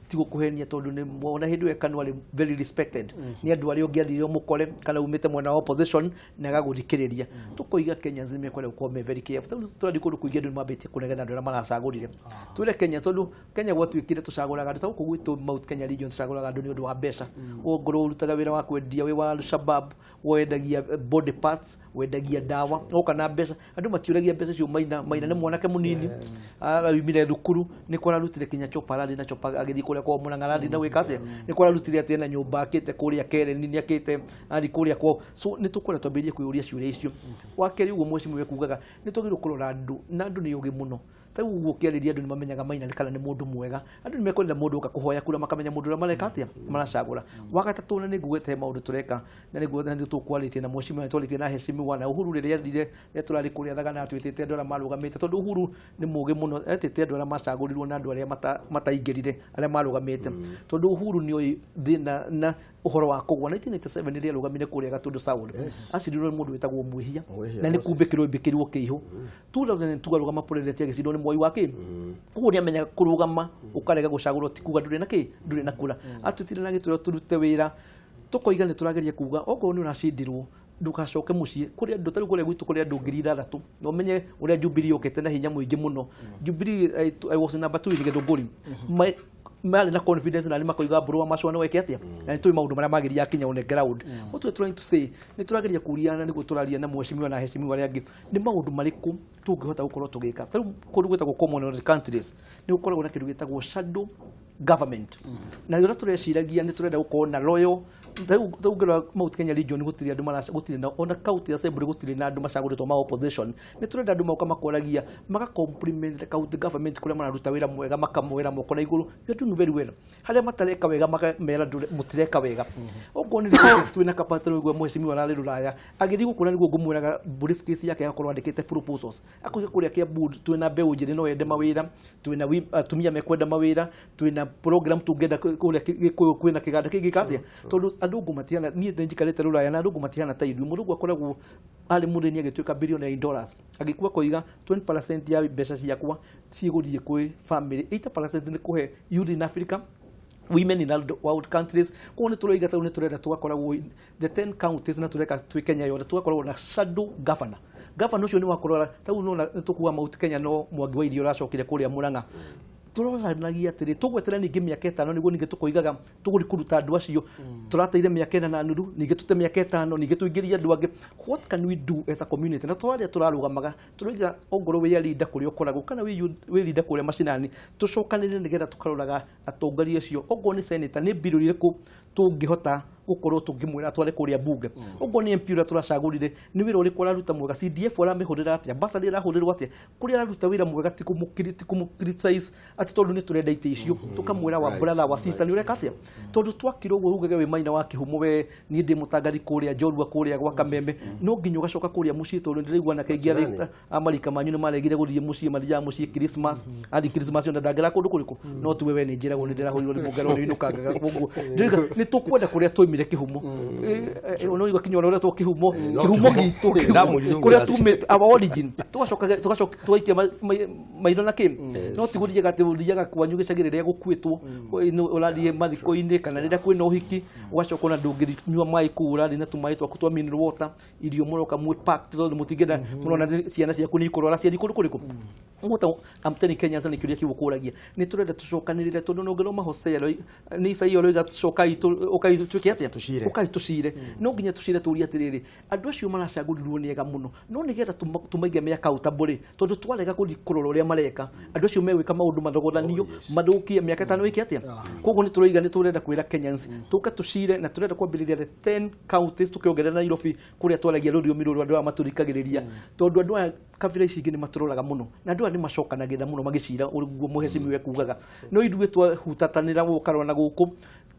tigo kuhenia tondu ni ona hindi we kanua ari very respected ni andu aria ungiathire mukore kana umite mwena wa opposition na agaguthikiriria. Tukoiga Kenyans ni mekwenda gukorwo me very careful tondu turathi kundu kuingi andu nimambitie kunegena andu aria maracagurire. Twire Kenya tondu Kenya gwatuikire tucaguraga andu ta guku gwitu Mount Kenya region tucaguraga andu ni undu wa mbeca. Ongorwo urutaga wira wa kwendia wi wa Al-Shabaab wendagia body parts wendagia ndawa woka na mbeca andu matiuragia mbeca cio maina ni mwanake munini araumire thukuru ni kwararutire kinya chopa arathi na chopa agithii kuria kwa Murang'a arathi na gwika atia ni kwararutire atia na nyumba akite kuria Karen ni akite ari kuria kwao. So ni tukwenda twambirie kwiyuria ciuria icio. Wa keri uguo mheshimiwa kugaga ni twagĩrĩirwo kũrora andũ na andũ nĩ ũgĩ mũno. Ta rĩu ũguo ũkĩarĩria andũ nĩ mamenyaga Maina kana nĩ mũndũ mwega. Andũ nĩ mekwenda mũndũ ũka kũhoya kura makamenya mũndũ ũrĩa mareka atĩa maracagũra. Wa gatatũ na nĩ ngugĩte he maũndũ tũreka na nĩguo nĩ tũkwarĩtie na mheshimiwa nĩ twarĩtie na heshimiwa na Uhuru rĩrĩa athire rĩrĩa tũrarĩ kũrĩa Thagana atwĩtĩte andũ arĩa marũgamĩte tondũ Uhuru nĩ mũũgĩ mũno etĩte andũ arĩa macagũrirwo na andũ arĩa mataingĩrire arĩa marũgamĩte tondũ Uhuru nĩ oĩ thĩna na ũhoro wa kũgwa. 1987 rĩrĩa arũgamire kũrĩa Gatundu South acindirwo nĩ mũndũ wĩtagwo Mwĩhia na nĩ kumbĩkĩrwo ĩmbĩkĩrwo kĩihũ. 2002 arũgama president agĩcindwo nĩ Moi wa kĩ. Koguo nĩ amenya kũrũgama ũkarega gũcagũrwo ti kuga ndũrĩ na kĩ ndũrĩ na kura. Atwĩtire na gĩtwĩra tũrute wĩra tũkoiga nĩ tũrageria kuga okorwo nĩ ũracindirwo ndugacoke muciĩ kũrĩa andũ tarĩu kũrĩa gwitũ kũrĩa andũ 6,000 na ũmenye ũrĩa Jubilee yũkĩte na hinya mũingĩ mũno. Jubilee I was number 2 in Gĩthũngũri marĩ na confidence na nĩ makoiga mbũrũ wa macua nĩ weke atĩa na nĩ tũĩ maũndũ marĩa magĩria akinya on the ground. What we are trying to say nĩ tũrageria kũria na nĩguo tũraria na mheshimiwa na heshimiwa arĩa angĩ nĩ maũndũ marĩkũ tũngĩhota gũkorwo tũgĩka. Tarĩu kũndũ gwĩtagwo Commonwealth countries nĩ gũkoragwo na kĩndũ gĩtagwo shadow government na rĩrĩa tũreciragia nĩ tũrenda gũkorwo na loyal tarĩu ũngĩrora Mount Kenya region gũtirĩ andũ gũtirĩ na ona county assembly gũtirĩ na andũ macagũrĩtwo ma opposition. Nĩ tũrenda andũ moka makoragia maka compliment the county government kũrĩa mararuta wĩra mwega makamoera moko na igũrũ you are doing very well harĩa matareka wega makamera mũtireka wega. Okorwo nĩ resources twĩna capacity ũguo mheshimiwa ararĩ Rũraya agĩthiĩ gũkũ na nĩguo ngũmwĩraga briefcase yake agakorwo andĩkĩte proposals akoiga kũrĩa Kiambu twĩna mbeũ njĩthĩ no yende mawĩra twĩna atumia mekwenda mawĩra twĩna program tũngĩenda kũrĩa Gĩkũyũ kwĩna kĩganda kĩngĩka atĩa tondũ andũ matihana. Niĩ nĩ njikarĩte Rũraya na andũ matihana ta ithuĩ. Mũthũngũ akoragwo arĩ mũthĩni agĩtuĩka billionaire in dollars agĩkua koiga 20% ya mbeca ciakwa cigũthiĩ kwĩ family 80% nĩ kũhe youth in Africa women in world countries. Koguo nĩ tũroiga tarĩu nĩ tũrenda tũgakoragwo the 10 counties na tũreka twĩ Kenya yothe tũgakoragwo na shadow governor. Governor ũcio nĩ wakũrora tarĩu nĩ tũkuga Mount Kenya no Mwangi wa Iria ũracokire kũrĩa Murang'a. Tũroranagia atĩrĩ, tũgweterera ningĩ mĩaka 5 nĩguo ningĩ tũkoigaga tũgũthiĩ kũruta andũ acio. Tũrateire mĩaka 4.5, ningĩ tũte mĩaka 5, ningĩ tũingĩrie andũ angĩ. What can we do as a community? Na twarĩa tũrarũgamaga tũroiga ongorwo wĩ leader kũrĩa ũkoragwo kana wĩ leader kũrĩa macinani, tũcokanĩrĩre nĩgetha tũkaroraga atongoria acio. Ongorwo nĩ senator, nĩ bill irĩkũ tũngĩhota gũkorwo tũngĩmwĩra atware kũrĩa bunge? Ũguo nĩ MP ũrĩa tũracagũrire, nĩ wĩra ũrĩkũ araruta mwega? CDF aramĩhũthĩra atĩa? Bursary ĩrahũthĩrwo atĩa? Kũrĩa araruta wĩra mwega, ti kũmũ criticize atĩ tondũ nĩ tũrenda itĩ icio. Tũkamwĩra wa brother wa sister, nĩ ũreka atĩa? Tondũ twakira ũguo ugage wĩ Maina wa Kĩhumo, we niĩ ndĩ mũtangari kũrĩa njorua kũrĩa gwa Kameme, no nginya ũgacoka kũrĩa mũciĩ, tondũ ndĩraigua na kaingĩ arĩa a marika manyu nĩ maregire gũthiĩ mũciĩ, mathiaga mũciĩ Christmas. Athi Christmas ona ndangĩra kũndũ kũrĩkũ, no tuwe we nĩ njĩragwo nĩ ndĩrahũrirwo nĩ mũngero nĩ inũkangaga. Koguo ndĩrauga nĩ tũkwenda kũrĩa twaumire Kĩhumo, no igua kinya ũrĩa two Kĩhumo, kĩhumo gitũ, kũrĩa tumĩte, our origin, tũgacoka tũgacoka tũgaikia maitho na kĩ. No ti gũthiaga atĩ ũthiaga kwanyu gĩcagi rĩrĩa gũkuĩtwo, ũrathiĩ mathiko-inĩ kana rĩrĩa kwĩna ũhiki, ũgacoka ona ndũngĩnyua maĩ kũu, ũrathiĩ na tũmaĩ twaku twa mineral water, irio mũroka mwĩ packed tondũ mũtingĩenda mũrona ciana ciaku nĩ ikũrwara ciathiĩ kũndũ kũrĩkũ. Ũguo I'm telling Kenyans, nĩ kĩũria kĩu ũkũragia, nĩ tũrenda tũcokanĩrĩre, tondũ nũngĩrwo Hosea nĩ Isaia ũroiga cokai ũkai tuĩke atĩa? Tũcire. Ũkai tũcire. No nginya tũcire, tũrie atĩrĩrĩ, andũ acio maracagũrirwo nĩ ega mũno, no nĩgetha tũmaige me accountable rĩ, tondũ twarega gũthiĩ kũrora ũrĩa mareka, andũ acio megwĩka maũndũ mathogothanio mathũkie mĩaka 5 ĩke atĩa. Koguo nĩ tũroiga nĩ tũrenda kwĩra Kenyans tũke tũcire, na tũrenda kwambĩrĩria the 10 counties, tũkĩongerera Nairobi kũrĩa twaragia rũthiomi rũrũ andũ aya matũthikagĩrĩria, tondũ andũ aya kabira ici ingĩ nĩ matũroraga mũno, na andũ aya nĩ macokanagĩrĩra mũno magĩcira ũguo mũhecimiwa ekugaga. No ithuĩ twahutatanĩra gũkarora na gũkũ,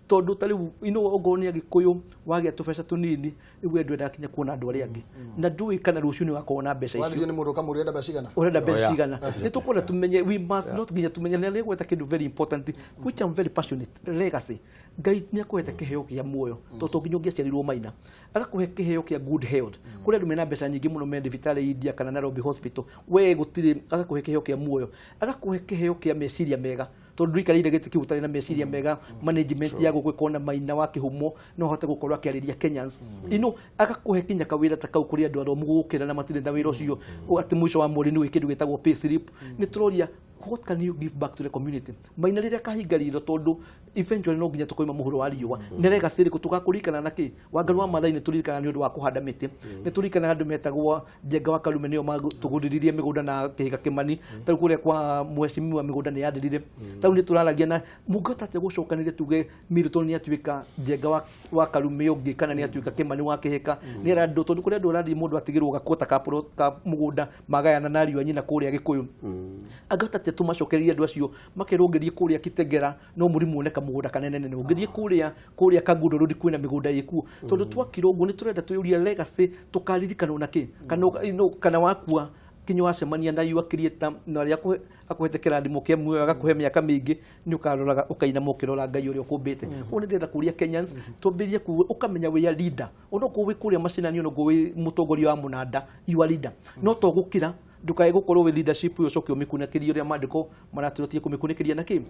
tondũ ta rĩu ino ongorwo nĩ Agĩkũyũ wagĩa tũbeca tũnini, rĩu we ndwendaga kinya kuona andũ arĩa angĩ, na ndũĩ kana rũciũ nĩ ũgakorwo na mbeca icio. Warĩrio nĩ mũndũ ũkamũria ũrenda mbeca cigana. Ũrenda mbeca cigana. Nĩ tũkwenda tũmenye, we must not nginya tũmenye na nĩ gweta kĩndũ very important which I'm very passionate, legacy. Ngai nĩ akũhete kĩheo kĩa muoyo, tondũ to nginya ũngĩaciarirwo Maina, agakũhe kĩheo kĩa good health. Kũrĩ andũ mena mbeca nyingĩ mũno me thibitarĩ India kana Nairobi Hospital, we gũtirĩ. Agakũhe kĩheo kĩa muoyo, agakũhe kĩheo kĩa meciria mega, tondũ ndũikarĩire gĩtĩ kĩu ũtarĩ na meciria mega. Management ya gũkũ ĩkorwo na Maina wa Kĩhumo no ahote gũkorwo akĩarĩria Kenyans ino, agakũhe kinya kawĩra ta kau kũrĩ andũ athomu gũkĩra na matirĩ na wĩra ũcio, atĩ mũico wa mweri nĩ kĩndũ gĩtagwo pay slip. Nĩ tũroria, what can you give back to the community, Maina, rĩrĩa kahinga ritho? Tondũ eventually no nginya tũkoima mũhuro wa riũa. Nĩ legacy ĩrĩkũ tũgakũririkana na kĩ? Wangarĩ wa Maathai nĩ tũririkanaga nĩ ũndũ wa kũhanda mĩtĩ. Nĩ tũririkanaga andũ metagwo Njenga wa Karume, nĩo matũgũrithiririe mĩgũnda na Kĩhiga Kĩmani. Ta rĩu kũrĩa kwa mheshimiwa mĩgũnda nĩ yathirire. Ta rĩu nĩ tũraragia na mũngĩhota atĩa gũcokanĩrĩria tuge Milton nĩ atuĩka Njenga wa Karume ũngĩ, kana nĩ atuĩka Kĩmani wa Kĩhĩka nĩ arandũ, tondũ kũrĩa andũ ũrathiĩ mũndũ atigĩrwo gakota ka plot ka mũgũnda magayana na ariũ a nyina kũrĩa Gĩkũyũ. Angĩhota atĩa tũmacokererie andũ acio makerwo ũngĩthiĩ kũrĩa Kitengera no mũrimũ wone kamũgũnda kanene nene, ũngĩthiĩ kũrĩa Kangundo Road kwĩna mĩgũnda ĩkuo? Tondũ twakira ũguo nĩ tũrenda twĩyũrie legacy tũkaririkanwo na kĩ, kana kana wakua kinya wacemania na your creator na arĩa akũhete kĩrathimo kĩa muoyo, agakũhe mĩaka mĩingĩ, nĩ ũkaroraga ũkainama ũkĩrora Ngai ũrĩa ũkũmbĩte. Ũguo nĩ ndĩrenda kũria Kenyans twambĩrĩrie kuga ũkamenya wĩ a leader, onokorwo wĩ kũrĩa macinani, onokorwo wĩ mũtongoria wa mũnanda, you are leader. No to gũkira ndũkae gũkorwo wĩ leadership ĩyo ũcoke ũmĩkunĩkĩrie ũrĩa maandĩko maratũra kũmĩkunĩkĩria na kĩ.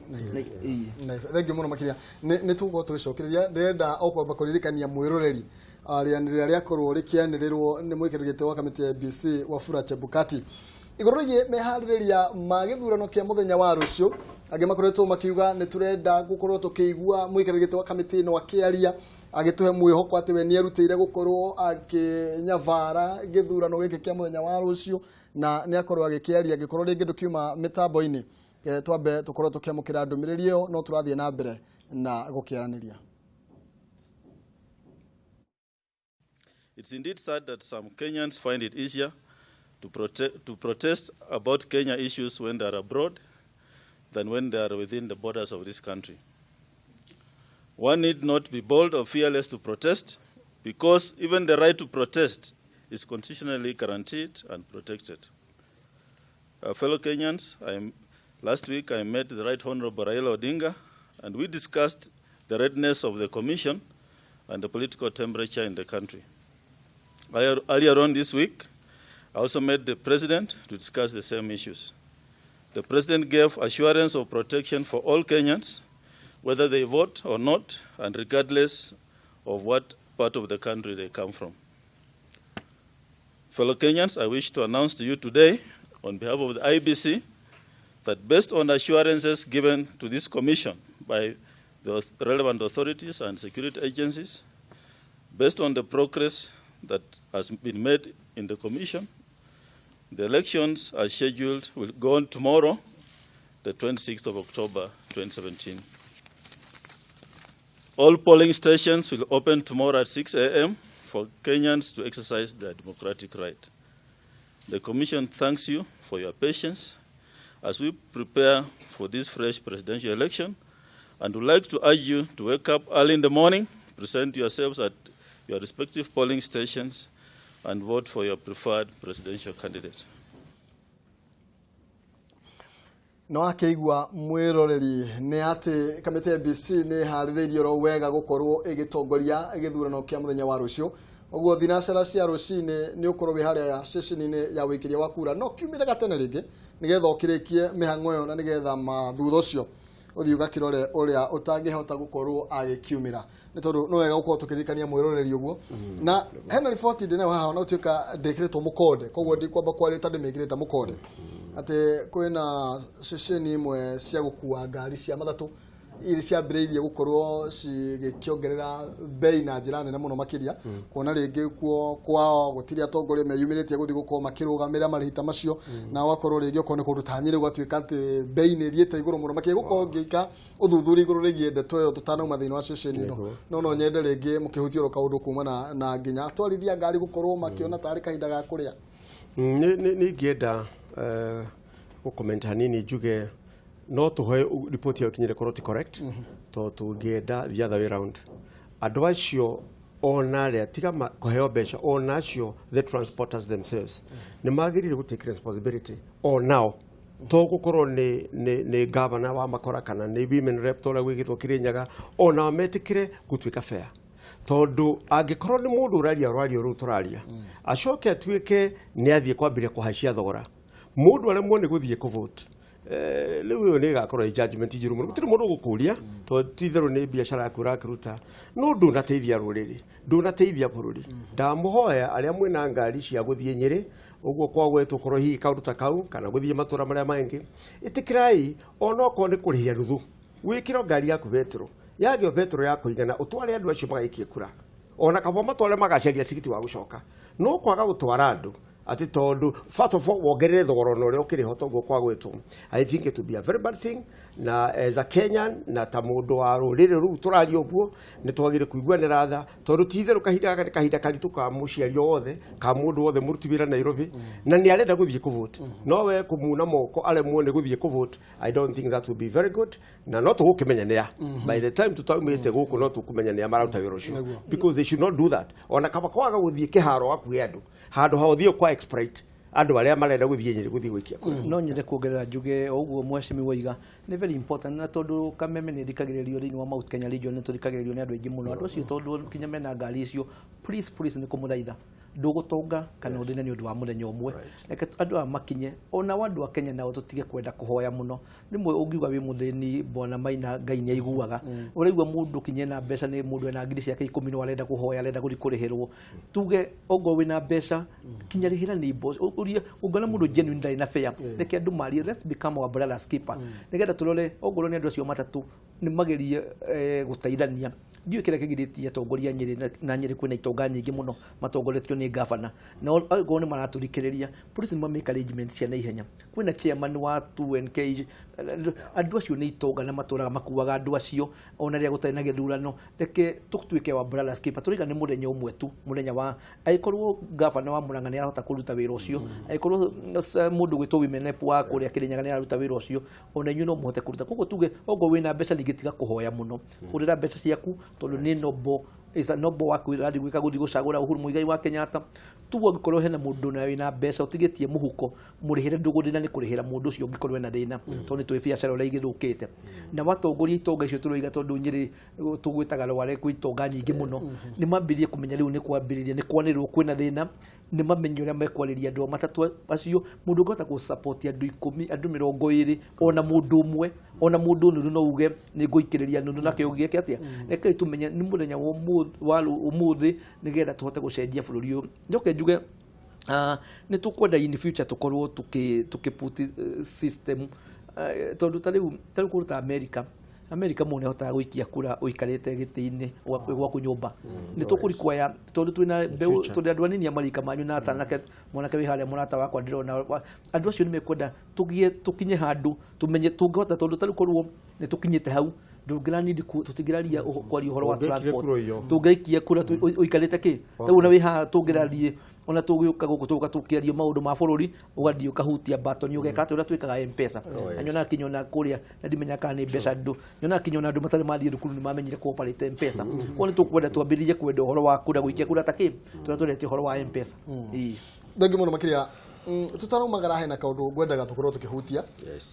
Thank you mũno makĩria. Nĩ tũgũkorwo tũgĩcokereria. Ndĩrenda o kwamba kũririkania mwĩroreri rĩanĩrĩra rĩakorwo rĩkĩanĩrĩrwo nĩ mũikarĩri gĩtĩ wa kamĩtĩ ya IEBC Wafula Chebukati igũrũ rĩgiĩ meharĩrĩria ma gĩthurano kĩa mũthenya wa rũciũ. Angĩ makoretwo makiuga nĩ tũrenda gũkorwo tũkĩigua mũikarĩri gĩtĩ wa kamĩtĩ ĩno akĩaria, agĩtũhe mwĩhoko atĩ we nĩ erutĩire gũkorwo akĩnyabara gĩthurano gĩkĩ kĩa mũthenya wa rũciũ, na nĩ akorwo agĩkĩaria. Angĩkorwo rĩngĩ ndũkiuma mĩtambo-inĩ, twambe tũkorwo tũkĩamũkĩra ndũmĩrĩri ĩyo, no tũrathiĩ na mbere na gũkĩaranĩria. It's indeed sad that some Kenyans find it easier to protest about Kenya issues when they are abroad than when they are within the borders of this country. One need not be bold or fearless to protest, because even the right to protest is constitutionally guaranteed and protected. Fellow Kenyans, last week I met the Right Honorable Raila Odinga, and we discussed the readiness of the Commission and the political temperature in the country. Earlier on this week, I also met the President to discuss the same issues. The President gave assurance of protection for all Kenyans, whether they vote or not, and regardless of what part of the country they come from. Fellow Kenyans, I wish to announce to you today, on behalf of the IEBC, that based on assurances given to this commission by the relevant authorities and security agencies, based on the progress that has been made in the commission, the elections as scheduled will go on tomorrow, the 26th of October 2017. All polling stations will open tomorrow at 6 a.m. for Kenyans to exercise their democratic right. The Commission thanks you for your patience as we prepare for this fresh presidential election, and would like to urge you to wake up early in the morning, present yourselves at your respective polling stations, and vote for your preferred presidential candidate. No akĩigua mwĩroreri nĩ atĩ kamĩtĩ ya IEBC nĩ ĩharĩrĩirie oro wega gũkorwo ĩgĩtongoria gĩthurano kĩa mũthenya wa rũciũ. Ũguo thinacara cia rũcinĩ nĩ ũkorwo wĩ harĩa ceceni-inĩ ya wĩikĩria wa kura, no kiumĩre gatene rĩngĩ nĩgetha ũkĩrĩkie mĩhang'o ĩyo, na nĩgetha thutha ũcio ũthiĩ ũgakĩrore ũrĩa ũtangĩhota gũkorwo agĩkiumĩra, nĩ tondũ nĩ wega gũkorwo tũkĩririkania mwĩroreri ũguo. Na hena riboti ndĩnayo haha, ona gũtuĩka ndĩkĩrĩtwo mũkonde, koguo ndikwamba kwaria ta ndĩmĩkĩrĩte mũkonde, atĩ kwĩna ceceni imwe cia gũkua ngari cia mathatũ iria ciambĩrĩirie gũkorwo cigĩkĩongerera bei na njĩra nene mũno makĩria, kuona rĩngĩ kuo kwao gũtirĩ atongoria meyumĩrĩtie gũthiĩ gũkorwo makĩrũgamĩrĩra marĩhi ta macio, na ũgakorwo rĩngĩ okorwo nĩ kũndũ ta Nyĩrĩ gũgatuĩka atĩ bei nĩ ĩthiĩte igũrũ mũno makĩria. Gũkorwo ngĩka ũthuthuria igũrũ rĩgiĩ ndeto ĩyo tũtanauma thĩinĩ wa ceceni ĩno, no nyende rĩngĩ mũkĩhutie oro kaũndũ kumana na nginya atwarithia ngari gũkorwo makĩona tarĩ kahinda ga kũrĩa. Nĩ ingĩenda gũcomment hanini, njuge no tũhoe riboti ĩyo ĩkinyĩre korwo ti correct, tondũ tũngĩenda the other way round, andũ acio ona arĩa tiga kũheo mbeca, ona acio the transporters themselves nĩ magĩrĩire gũ take responsibility o nao, to gũkorwo nĩ governor wa makora kana nĩ women rep ta ũrĩa gwĩkĩtwo Kĩrĩnyaga, onao metĩkĩre gũtuĩka fair, tondũ angĩkorwo nĩ mũndũ ũraria rwario rũu tũraria, acoke atuĩke nĩ athiĩ kwambĩrĩria kũhaicia thogora, mũndũ aremwo nĩ gũthiĩ kũvote, rĩu ĩyo nĩ ĩgakorwo ĩ judgment njũru mũno. Gũtirĩ mũndũ ũgũkũria, tondũ ti itherũ nĩ biacara yaku ũrakĩruta, no ndũnateithia rũrĩrĩ, ndũnateithia bũrũri. Ndamũhoya arĩa mwĩna ngari cia gũthiĩ Nyĩrĩ ũguo kwagwetwo, korwo hihi kaũndũ ta kau kana gũthiĩ matũra marĩa mangĩ, ĩtĩkĩrai onokorwo nĩ kũrĩhia nuthu, wĩkĩre ngari yaku betũrũ, yagĩo betũrũ ya kũigana, ũtware andũ acio magaikie kura, ona kaba matware magacaria tigiti wa gũcoka, no kwaga gũtwara andũ atĩ tondũ first of all wongerere thogora ona ũrĩa ũkĩrĩ ho toguo kwagwetwo, I think it will be a very bad thing. Na as a Kenyan na ta mũndũ wa rũrĩrĩ rũu tũraria ũguo, nĩ twagĩrĩire kũiguanĩra tha, tondũ ti itherũ kahinda gaka nĩ kahinda karitũ ka mũciari o wothe, ka mũndũ wothe mũruti wĩra Nairobi, na nĩ arenda gũthiĩ kũvote, no we kũmuna moko aremwo nĩ gũthiĩ kũvote, I don't think that will be very good. Na no tũgũkĩmenya nĩa by the time tũtaumĩte gũkũ, no tũkũmenya nĩa maruta wĩra ũcio, because they should not do that. Ona kaba kwaga gũthiĩ kĩharo gakuhe andũ handũ ha ũthiĩ kwa exploit andũ arĩa marenda gũthiĩ Nyĩrĩ gũthiĩ gũikia kura. No nyende kuongerera njuge o ũguo mheshimiwa oiga nĩ very important, na tondũ Kameme nĩ thikagĩrĩrio thĩinĩ wa Mount Kenya region, nĩ tũthikagĩrĩrio nĩ andũ aingĩ mũno. Andũ acio tondũ kinya mena ngari icio, please, please, nĩ kũmũthaitha, ndũgũtonga kana ũthĩne nĩ ũndũ wa mũthenya ũmwe. Reke andũ aya makinye. Ona andũ a Kenya nao tũtige kwenda kũhoya mũno. Rĩmwe ũngiuga wĩ mũthĩni, bwana Maina, Ngai nĩ aiguaga. Ũraigua mũndũ kinye na mbeca, nĩ mũndũ ena ngiri ciake 10, no arenda kũhoya, arenda gũthiĩ kũrĩhĩrwo. Tuge ongorwo wĩna mbeca, kinya rĩhĩra nĩ ũrie. Ũngĩona mũndũ genuine ndarĩ na fair, reke andũ marie. Let's become our brother's keeper, nĩgetha tũrore ongorwo nĩ andũ acio matatũ nĩ magerie gũteithania. Ndiũĩ kĩrĩa kĩgirĩtie atongoria Nyĩrĩ, na Nyĩrĩ kwĩna itonga nyingĩ mũno matongoretio nĩ gavana, na angĩkorwo nĩ maratũthikĩrĩria, police nĩ mamake arrangement cia naihenya. Kwĩna chairman wa 2NK, andũ acio nĩ itonga na matũraga makuaga andũ acio ona rĩrĩa gũtarĩ na gĩthurano. Reke tũtuĩke wa brothers keeper. Tũraiga nĩ mũthenya ũmwe tu, mũthenya wa angĩkorwo gavana wa Murang'a nĩ arahota kũruta wĩra ũcio, angĩkorwo mũndũ gwĩtwo women rep wa kũrĩa Kĩrĩnyaga nĩ araruta wĩra ũcio, ona inyuĩ no mũhote kũruta. Koguo tuge okorwo wĩna mbeca ningĩ tiga kũhoya mũno, hũrĩra mbeca ciaku, tondũ nĩ noble, is a noble work ũrathiĩ gwĩka gũthiĩ gũcagũra Uhuru Muigai wa Kenyatta. Tuge angĩkorwo hena mũndũ na wĩna mbeca ũtigĩtie mũhuko, mũrĩhĩre, ndũgũthĩna nĩ kũrĩhĩra mũndũ ũcio ũngĩkorwo ena thĩna, tondũ nĩ tũĩ biacara ũrĩa igĩthũkĩte. Na watongoria itonga icio tũroiga, tondũ Nyĩrĩ tũgwĩtaga Rware kwĩ itonga nyingĩ mũno, nĩ mambĩrĩrie kũmenya rĩu nĩ kwambĩrĩria nĩ kwanĩrĩrwo kwĩna thĩna, nĩ mamenye ũrĩa mekwarĩria andũ a matatũ acio. Mũndũ ũngĩhota gũ-support andũ 10, andũ 20, ona mũndũ ũmwe, ona mũndũ nuthu, no uge nĩ ngũikĩrĩria nuthu na kĩo gĩke atĩa. Rekei tũmenye nĩ mũthenya wa ũmũthĩ, nĩgetha tũhote gũcenjia bũrũri ũyũ. Njoke njuge nĩ tũkwenda in future tũkorwo tũkĩ put system Tondũ ta rĩu kũndũ ta America, America mũndũ nĩahotaga gũikia kura ũikarĩte gĩtĩ-inĩ gwaku nyũmba. Nĩ tũkũrikwaya tondũ twĩna mbeũ, tondũ andũ anini a marika manyu na atanake mwanake wĩ harĩa mũrata wakwa ndĩrona andũ acio nĩ mekwenda tũgĩe tũkinye handũ tũmenye tũngĩhota, tondũ ta rĩu korwo nĩ tũkinyĩte hau ndũngĩranindi tũtingĩraria kwaria ũhoro wa transport, tũngĩikia kura ũikarĩte kĩ rĩu na wĩ haha tũngĩrarie ona tũgĩũka gũkũ tũgũka tũkĩaria maũndũ ma bũrũri ũgathiĩ ũkahutia button ũgeka atĩ ũrĩa twĩkaga M-Pesa. Na nyonaga kinya ona kũrĩa na ndimenya kana nĩ mbeca andũ nyonaga kinya ona andũ matarĩ mathiĩ thukuru nĩ mamenyire kũ operate M-Pesa. Koguo nĩ tũkwenda twambĩrĩrie kwenda ũhoro wa kura gũikia kura ta kĩ tũrĩa twendete ũhoro wa M-Pesa. Thengiũ mũno makĩria. Tũtaraumagara hena kaũndũ ngwendaga tũkorwo tũkĩhutia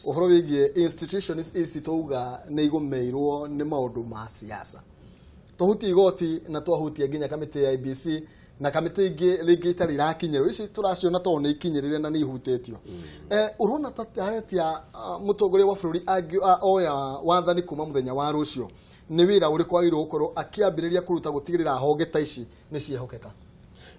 ũhoro wĩgiĩ institutions ici twauga nĩ igũmĩirwo nĩ maũndũ ma siasa. Twahutia igoti na twahutia nginya kamĩtĩ ya IEBC na kamĩtĩ ingĩ rĩngĩ itarĩ irakinyĩrwo, ici tũraciona tondũ nĩ ikinyĩrĩre na nĩ ihutĩtio. Ũrona ta aretia mũtongoria wa bũrũri oya wathani kuma mũthenya wa rũciũ, nĩ wĩra ũrĩkũ agĩrĩirwo gũkorwo akĩambĩrĩria kũruta gũtigĩrĩra honge ta ici nĩ ciehokeka?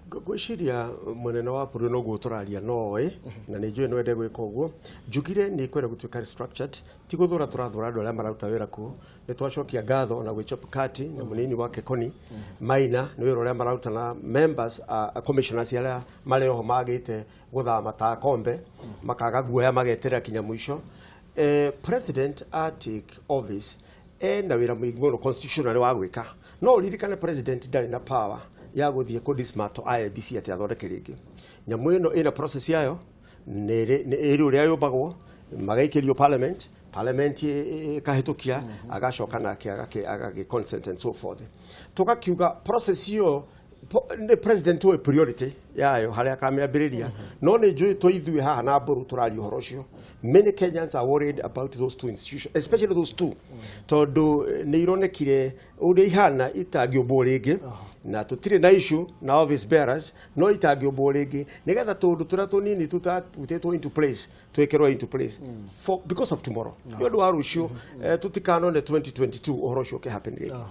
Ngwĩciria mũnene wa bũrũri noguo tũraria noĩ na nĩ njũĩ no ende gwĩka ũguo. Njugire nĩ kwenda gũtuĩka restructured, ti gũthũra tũrathũra andũ arĩa mararuta wĩra kuo. Nĩ twacokia ngatho na gwĩ Chebukati na mũnini wake Koni Maina nĩ wĩra ũrĩa mararuta na members, commissioners arĩa marĩ oho magĩte gũthama ta kombe makaga guoya mageterera kinya mũico. President a take office ena wĩra mũingĩ mũno constitutionally wa gwĩka. No ũririkane president ndarĩ na power ya gũthiĩ kũ dismantle IEBC atĩ athondeke rĩngĩ. Nyamũ ĩno ĩna process yayo, nĩ ĩrĩ ũrĩa yũmbagwo, magaikĩrio parliament, parliament ĩkahĩtũkia, agacoka nake agagĩ consent and so forth. Tũgakiuga process ĩyo nĩ president ũĩ priority yayo harĩa akamĩambĩrĩria, no nĩ njũĩ tũ ithuĩ haha na mbũrũ tũraria ũhoro ũcio. Many Kenyans are worried about those two institutions, especially those two, tondũ nĩ ironekire ũrĩa ihana itangĩũmbwo rĩngĩ, na tũtirĩ na issue na office bearers, no itangĩũmbwo rĩngĩ nĩgetha tũũndũ tũrĩa tũnini tũtatutĩtwo into place twĩkĩrwo into place for because of tomorrow, nĩ ũndũ wa rũciũ, tũtikanone 2022 ũhoro ũcio ũkĩhappen rĩngĩ.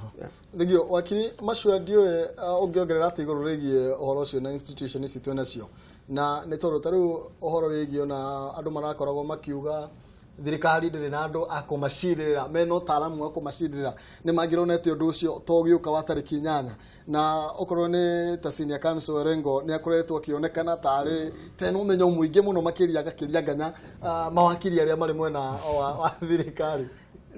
Thengio wakiri Macua, ndiũĩ ũngĩongerera atĩ igũrũ rĩgiĩ ũhoro ũcio na institution ici twĩ nacio, na nĩ tondũ ta rĩu ũhoro wĩgiĩ ona andũ marakoragwo makiuga thirikari ndĩrĩ na andũ a kũmacirĩrĩra mena ũtaaramu wa kũmacirĩrĩra, nĩ mangĩronete ũndũ ũcio to ũgĩũka wa tarĩki 8, na okorwo nĩ ta senior counsel Orengo nĩ akoretwo akĩonekana tarĩ tena ũmenyo mũingĩ mũno makĩria agakĩria nganya mawakiri arĩa marĩ mwena wa thirikari.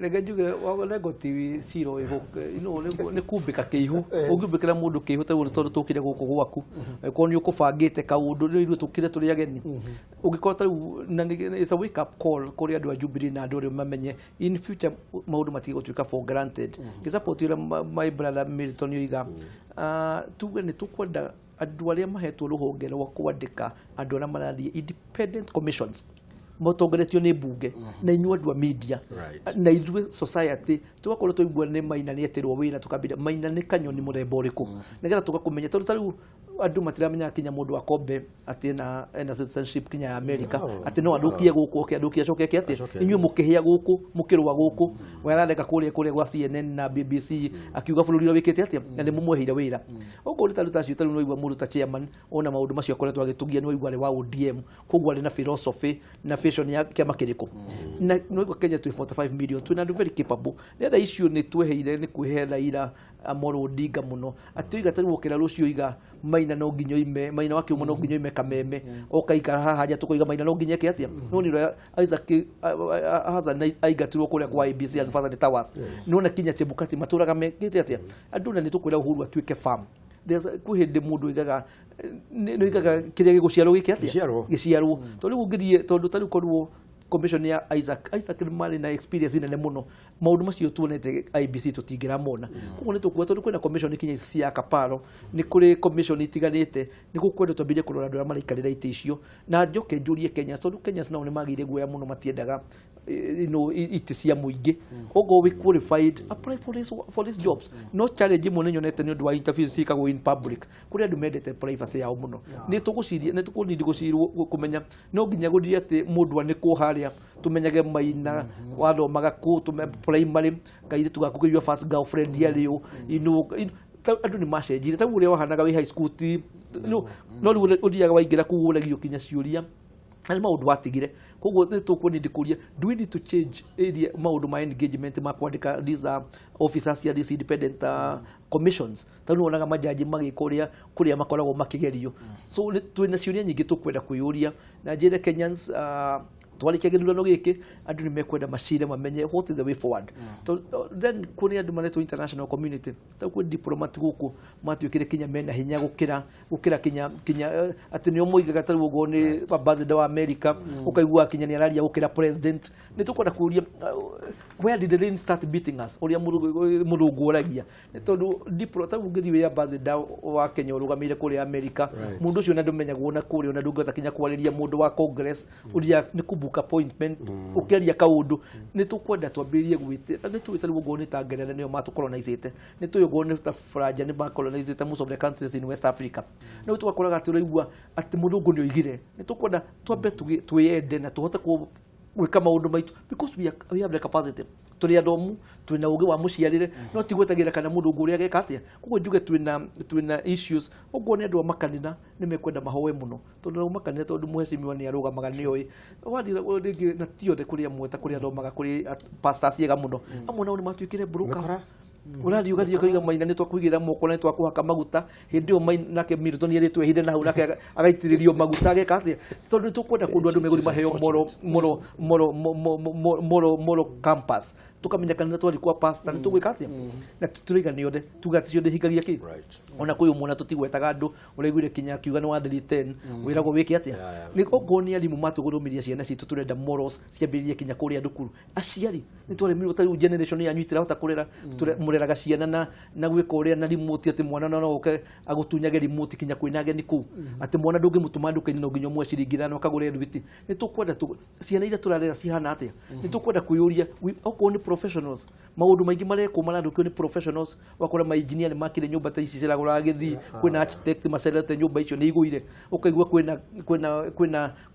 Reke njuge Orengo ti cira nĩ kumbĩka kĩihu, ũngĩumbĩkĩra mũndũ kĩihu ta ũguo tondũ tũkire gũkũ gwaku, angĩkorwo nĩ ũkũbangĩte kaũndũ rĩu ithuĩ tũkire tũrĩ ageni, ũngĩkorwo ta rĩu na it's a wake up call kũrĩ andũ a Jubilee na andũ arĩa mamenye in future maũndũ matige gũtuĩka for granted. Ngĩsupport ũrĩa my brother Milton oiga, tuge nĩ tũkwenda andũ arĩa mahetwo rũhonge rwa kwandĩka andũ arĩa marathiĩ independent commissions matongoretio nĩ mbunge na inyuĩ andũ a media na ithuĩ society tũgakorwo twaigua nĩ Maina nĩ etĩrwo wĩra tũkambĩrĩria Maina nĩ kanyoni mũthemba ũrĩkũ nĩgetha tũgakũmenya, tondũ ta rĩu andũ matiramenyaga kinya mũndũ wa Kombe atĩ ena citizenship kinya ya America, atĩ no athũkie gũkũ oke athũkie acoke eke atĩ inyuĩ mũkĩhĩa gũkũ mũkĩrũa gũkũ we arareka kũrĩa gwa CNN na BBC akiuga bũrũri ũrĩa wĩkĩte atĩa na nĩ mũmweheire wĩra. Okorwo nĩ ta rĩu ta acio ta rĩu nĩwaigua mũndũ ta chairman ona maũndũ macio akoretwo agĩtũgia nĩwaigua arĩ wa ODM, koguo arĩ na philosophy na vision ya kĩama kĩrĩkũ. Na nĩwaigua Kenya twĩ 45 million, twĩna andũ very capable. Nĩgetha icio nĩ tweheire nĩ kwĩhe Raila Amolo Odinga mũno atĩ oiga ta rĩu okĩra rũciũ oiga Maina no nginya oime, Maina wa Kĩhumo no nginya oime Kameme, okaikara haha nja tũkoiga Maina no nginya eke atĩa. No nĩ ũrĩa Isaac Hassan aingatirwo kũrĩa kwa ABC and Father Towers, nĩwona kinya Chebukati matũraga mekĩte atĩa andũ, na nĩ tũkwĩra Uhuru atuĩke farm. Kwĩ hĩndĩ mũndũ oigaga nĩ oigaga kĩrĩa gĩgũciarwo gĩke atĩa gĩciarwo, tondũ rĩu ũngĩthiĩ tondũ ta rĩu korwo commission ya Isaac nĩ marĩ na experience nene mũno, maũndũ macio tuonete IEBC tũtingĩramona. Koguo nĩ tũkuga tondũ kwĩna commission kinya cia Kaparo, nĩ kũrĩ commission itiganĩte, nĩ gũkwenda twambĩrĩrie kũrora andũ arĩa maraikarĩra itĩ icio. Na njoke njũrie Kenyans, tondũ Kenyans nao nĩ magĩire guoya mũno, matiendaga itĩ cia mũingĩ. Okorwo wĩ qualified, apply for these jobs. No challenge ĩmwe nĩ nyonete nĩ ũndũ wa interviews ciĩkagwo in public, kũrĩ andũ mendete privacy yao mũno. Nĩ tũgũciria, nĩ tũkũnindi gũcirwo kũmenya no nginya gũthiĩ atĩ mũndũ anĩkwo harĩa tũmenyage Maina wathomaga kũ, tũme primary kairĩtu gaku kĩiywo first girlfriend yarĩ ũ, andũ nĩ macenjirie. Ta rĩu ũrĩa wahanaga wĩ high school ti no rĩu ũthiaga waingĩra kũu ũragio kinya ciũria. Na nĩ maũndũ watigire. Koguo nĩ tũkũni ndĩkũria, do we need to change area maũndũ ma engagement ma kwandĩka these officers cia these independent commissions? Tondũ wonaga majaji magĩka ũrĩa kũrĩa makoragwo makĩgerio. So twĩna ciũria nyingĩ tũkwenda kwĩyũria, na njĩre Kenyans, twarĩkia gĩthurano gĩkĩ, andũ nĩ mekwenda macire mamenye what is the way forward. Then kũrĩ andũ maretwo international community, ta kwĩ diplomat gũkũ matuĩkire kinya mena hinya gũkĩra kinya atĩ nĩo moigaga. Ta rĩu ũguo nĩ ambassador wa America, ũkaigua kinya nĩ araria gũkĩra president. Nĩ tũkwenda kũria, where did the rain start beating us? Ũrĩa mũrũngũ oragia nĩ tondũ ta rĩu ũngĩthiĩ wĩ ambassador wa Kenya ũrũgamĩire kũrĩa America, mũndũ ũcio na ndũmenyagwo na kũrĩa, ona ndũngĩhota kinya kwarĩria mũndũ wa Congress ũrĩa nĩ kũbook appointment ũkĩaria kaũndũ. Nĩ tũkwenda twambĩrĩrie gwĩte nĩ tũĩ ta rĩu ũguo nĩ ta Ngeretha nĩo matũcolonizĩte, nĩ tũĩ ũguo nĩ ta Faranja nĩ macolonizĩte most of the countries in West Africa. Rĩu tũgakoraga atĩ ũraigua atĩ mũthũngũ nĩ oigire. Nĩ tũkwenda twambe twĩyende na tũhote gwĩka maũndũ maitũ, because we have the capacity. Tũrĩ athomu, twĩna ũgĩ wa mũciarĩre, no ti gwetagĩra kana mũthũngũ ũrĩa ageka atĩa. Koguo njuge twĩna issues. Ũguo nĩ andũ a makanitha nĩ mekwenda mahoe mũno, tondũ nao makanitha, tondũ mheshimiwa nĩ arũgamaga, nĩ oĩ wathiĩ rĩngĩ na ti othe, kũrĩ amwe ta kũrĩa athomaga, kũrĩ pastors ega mũno, amwe nao nĩ matuĩkire brokers. Mĩkora. Ũrathiĩ ũgathiĩ ũkauga, "Maina, nĩ twakũigĩrĩra moko na nĩ twakũhaka maguta." Hĩndĩ ĩyo nake Milton erĩtwo ehithe na hau, nake agaitĩrĩrio maguta, ageka atĩa? Tondũ nĩ tũkwenda kũndũ andũ megũthiĩ maheo moral compass, tũkamenya kanitha twathiĩ kwa pastor nĩ tũgwĩka atĩa, na tũraiga nĩ othe tuga atĩ ciothe hingagia kĩ. Ona kwĩ ũmwe na tũtigwetaga andũ, ũraiguire kinya akiuga nĩ wa 310 wĩragwo wĩke atĩa. Nĩ okorwo nĩ arimũ matũgũthomithia ciana citũ, tũrenda morals ciambĩrĩrie kinya kũrĩa thukuru. Aciari nĩ twaremirwo, ta rĩu generation yanyu itirahota kũrera. Mũreraga ciana na gwĩka ũrĩa na remote, atĩ mwana no oke agũtunyage remote kinya kwĩna ageni kũu, atĩ mwana ndũngĩmũtũma nduka-inĩ no nginya ũmwe ciringi 5 akagũre thwiti. Nĩ tũkwenda ciana iria tũrarera cihana atĩa? Nĩ tũkwenda kwĩyũria, okorwo nĩ professionals, maũndũ maingĩ marekwo marathũkio nĩ professionals. Ũgakora ma engineer nĩ makire nyũmba ta ici ciragũraga gĩthii, kwĩna architect macerete nyũmba icio nĩ igũire. Ũkaigua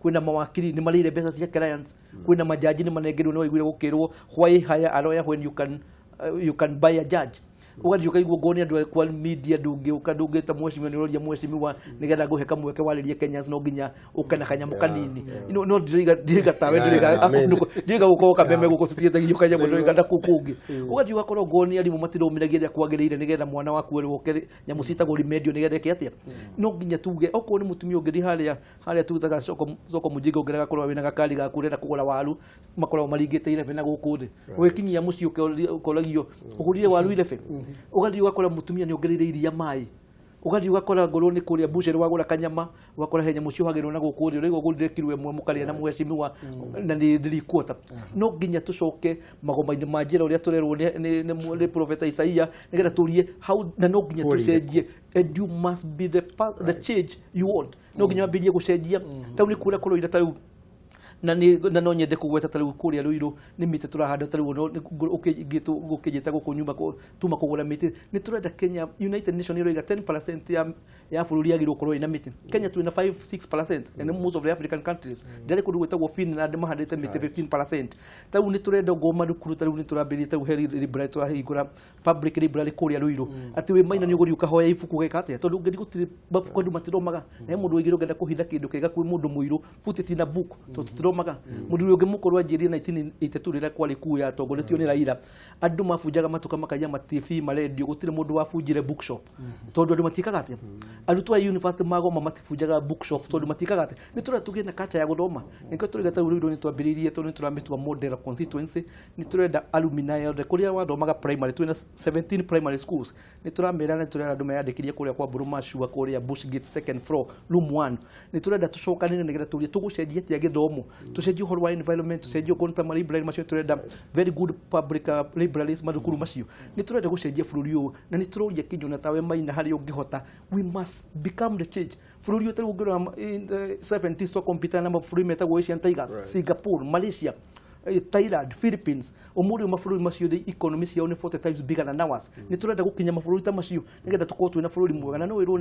kwĩna mawakiri nĩ marĩire mbeca cia clients, kwĩna majaji nĩ manengerirwo. Nĩ waiguire gũkĩrwo, "Why hire a lawyer when you can buy a judge?" Ũgathiĩ ũkaigua ngoo nĩ andũ a kwa media, ndũngĩũka, ndũngĩta mheshimiwa, nĩ ũroria mheshimiwa nĩgetha ngũhe kamweke warĩrie Kenyans, no nginya ũke na kanyamũ kanini. No ndĩraiga tawe, ndĩraiga gũkorwo kameme gũkũ tũtiĩtagio kanyamũ, ndĩraiga na kũu kũngĩ. Ũgathiĩ ũgakorwo ngoo nĩ arimũ matirũmĩragia ĩrĩa kwagĩrĩire nĩgetha mwana waku erwo oke nyamũ ciĩtagwo remedial nĩgetha eke atĩa. No nginya tuge okorwo nĩ mũtumia ũngĩthiĩ harĩa tutaga soko, soko mũjinga, ũngĩrega korwo wĩna gakari gaku ũrenda kũgũra waru, makoragwo maringĩte irebe na gũkũ thĩ. Ũgĩkinyia mũciĩ ũkoragio ũgũrire waru irebe. Ũgathiĩ ũgakora mũtumia nĩ ongereire iria maĩ. Ũgathiĩ ũgakora ngorwo nĩ kũrĩa bucere wagũra kanyama, ũgakora he nyamũ ciohagĩrwo na gũkũ thĩ, ũraigua ũgũrire kiro 1 mũkarĩa na mheshimiwa na nĩ 3/4. No nginya tũcoke magoma-inĩ ma njĩra ũrĩa tũrerwo nĩ Prophet Isaiah, nĩgetha tũrie how, na no nginya tũcenjie, and you must be the change you want. No nginya wambĩrĩrie gũcenjia. Tau nĩ kũrĩa kũroira ta rĩu, na nĩ na no nyende kũgweta ta rĩu kũrĩa Ruiru nĩ mĩtĩ tũrahanda. Ta rĩu ũkĩnjĩta gũkũ nyuma tuma kũgũra mĩtĩ, nĩ tũrenda Kenya, United Nation ĩroiga 10% ya bũrũri yagĩrĩirwo gũkorwo ĩna mĩtĩ. Kenya twĩna 5 6% and most of the African countries, ndĩrarĩ kũndũ gwĩtagwo Finland mahandĩte mĩtĩ 15%. Ta rĩu nĩ tũrenda ngo mathukuru, ta rĩu nĩ tũrambĩrĩria, ta rĩu he library tũrahingũra, public library kũrĩa Ruiru, atĩ wĩ maina nĩ ũgũthiĩ ũkahoya ibuku ũgeka atĩa, tondũ ũngĩthiĩ gũtirĩ mabuku, andũ matithomaga. Na he mũndũ waigire ũngĩenda kũhitha kĩndũ kĩega kwĩ mũndũ mũirũ, put it in a book, tondũ tũtithomaga. Mũndũ ũrĩa ũngĩ mũkũrũ anjĩrire 1982 rĩrĩa kwarĩ kuu yatongoretio nĩ Raila, andũ mabunjaga matuka, makaiya ma TV, marendio, gũtirĩ mũndũ wabunjire bookshop tondũ andũ matiĩkaga atĩa. Arutwo a university magoma matibunjaga bookshop tondũ matiĩkaga atĩa. Nĩ tũrenda tũgĩe na culture ya gũthoma. Nĩkĩo tũrauga ta rĩu Ruiru nĩ twambĩrĩirie, tondũ nĩ tũramĩtua model constituency. Nĩ tũrenda alumni othe kũrĩa wathomaga primary, twĩna 17 primary schools, nĩ tũramera nĩ tũrenda andũ meyandĩkithie kũrĩa kwa Burumashua, kũrĩa Bushgate second floor, room 1. Nĩ tũrenda tũcokanĩre nĩgetha tũrie tũgũcenjia atĩa gĩthomo, tũcenjie ũhoro wa environment, tũcenjie okorwo nĩ ta ma library macio, tũrenda very good public libraries mathukuru macio. Nĩ tũrenda gũcenjia bũrũri ũyũ, na nĩ tũroria kinya tawe Maina harĩa ũngĩhota, we must become the change. Bũrũri ũyũ tarĩu ũngĩrora in the 70s twakompita na mabũrũri metagwo Asian Tigers, Singapore, Malaysia. Thailand, Philippines, ũmũthĩ mabũrũri macio the economy ciao nĩ 40 times bigger than ours. Nĩ tũrenda gũkinya mabũrũri ta macio nĩgetha tũkorwo twĩna bũrũri mwega. Na no wĩrwo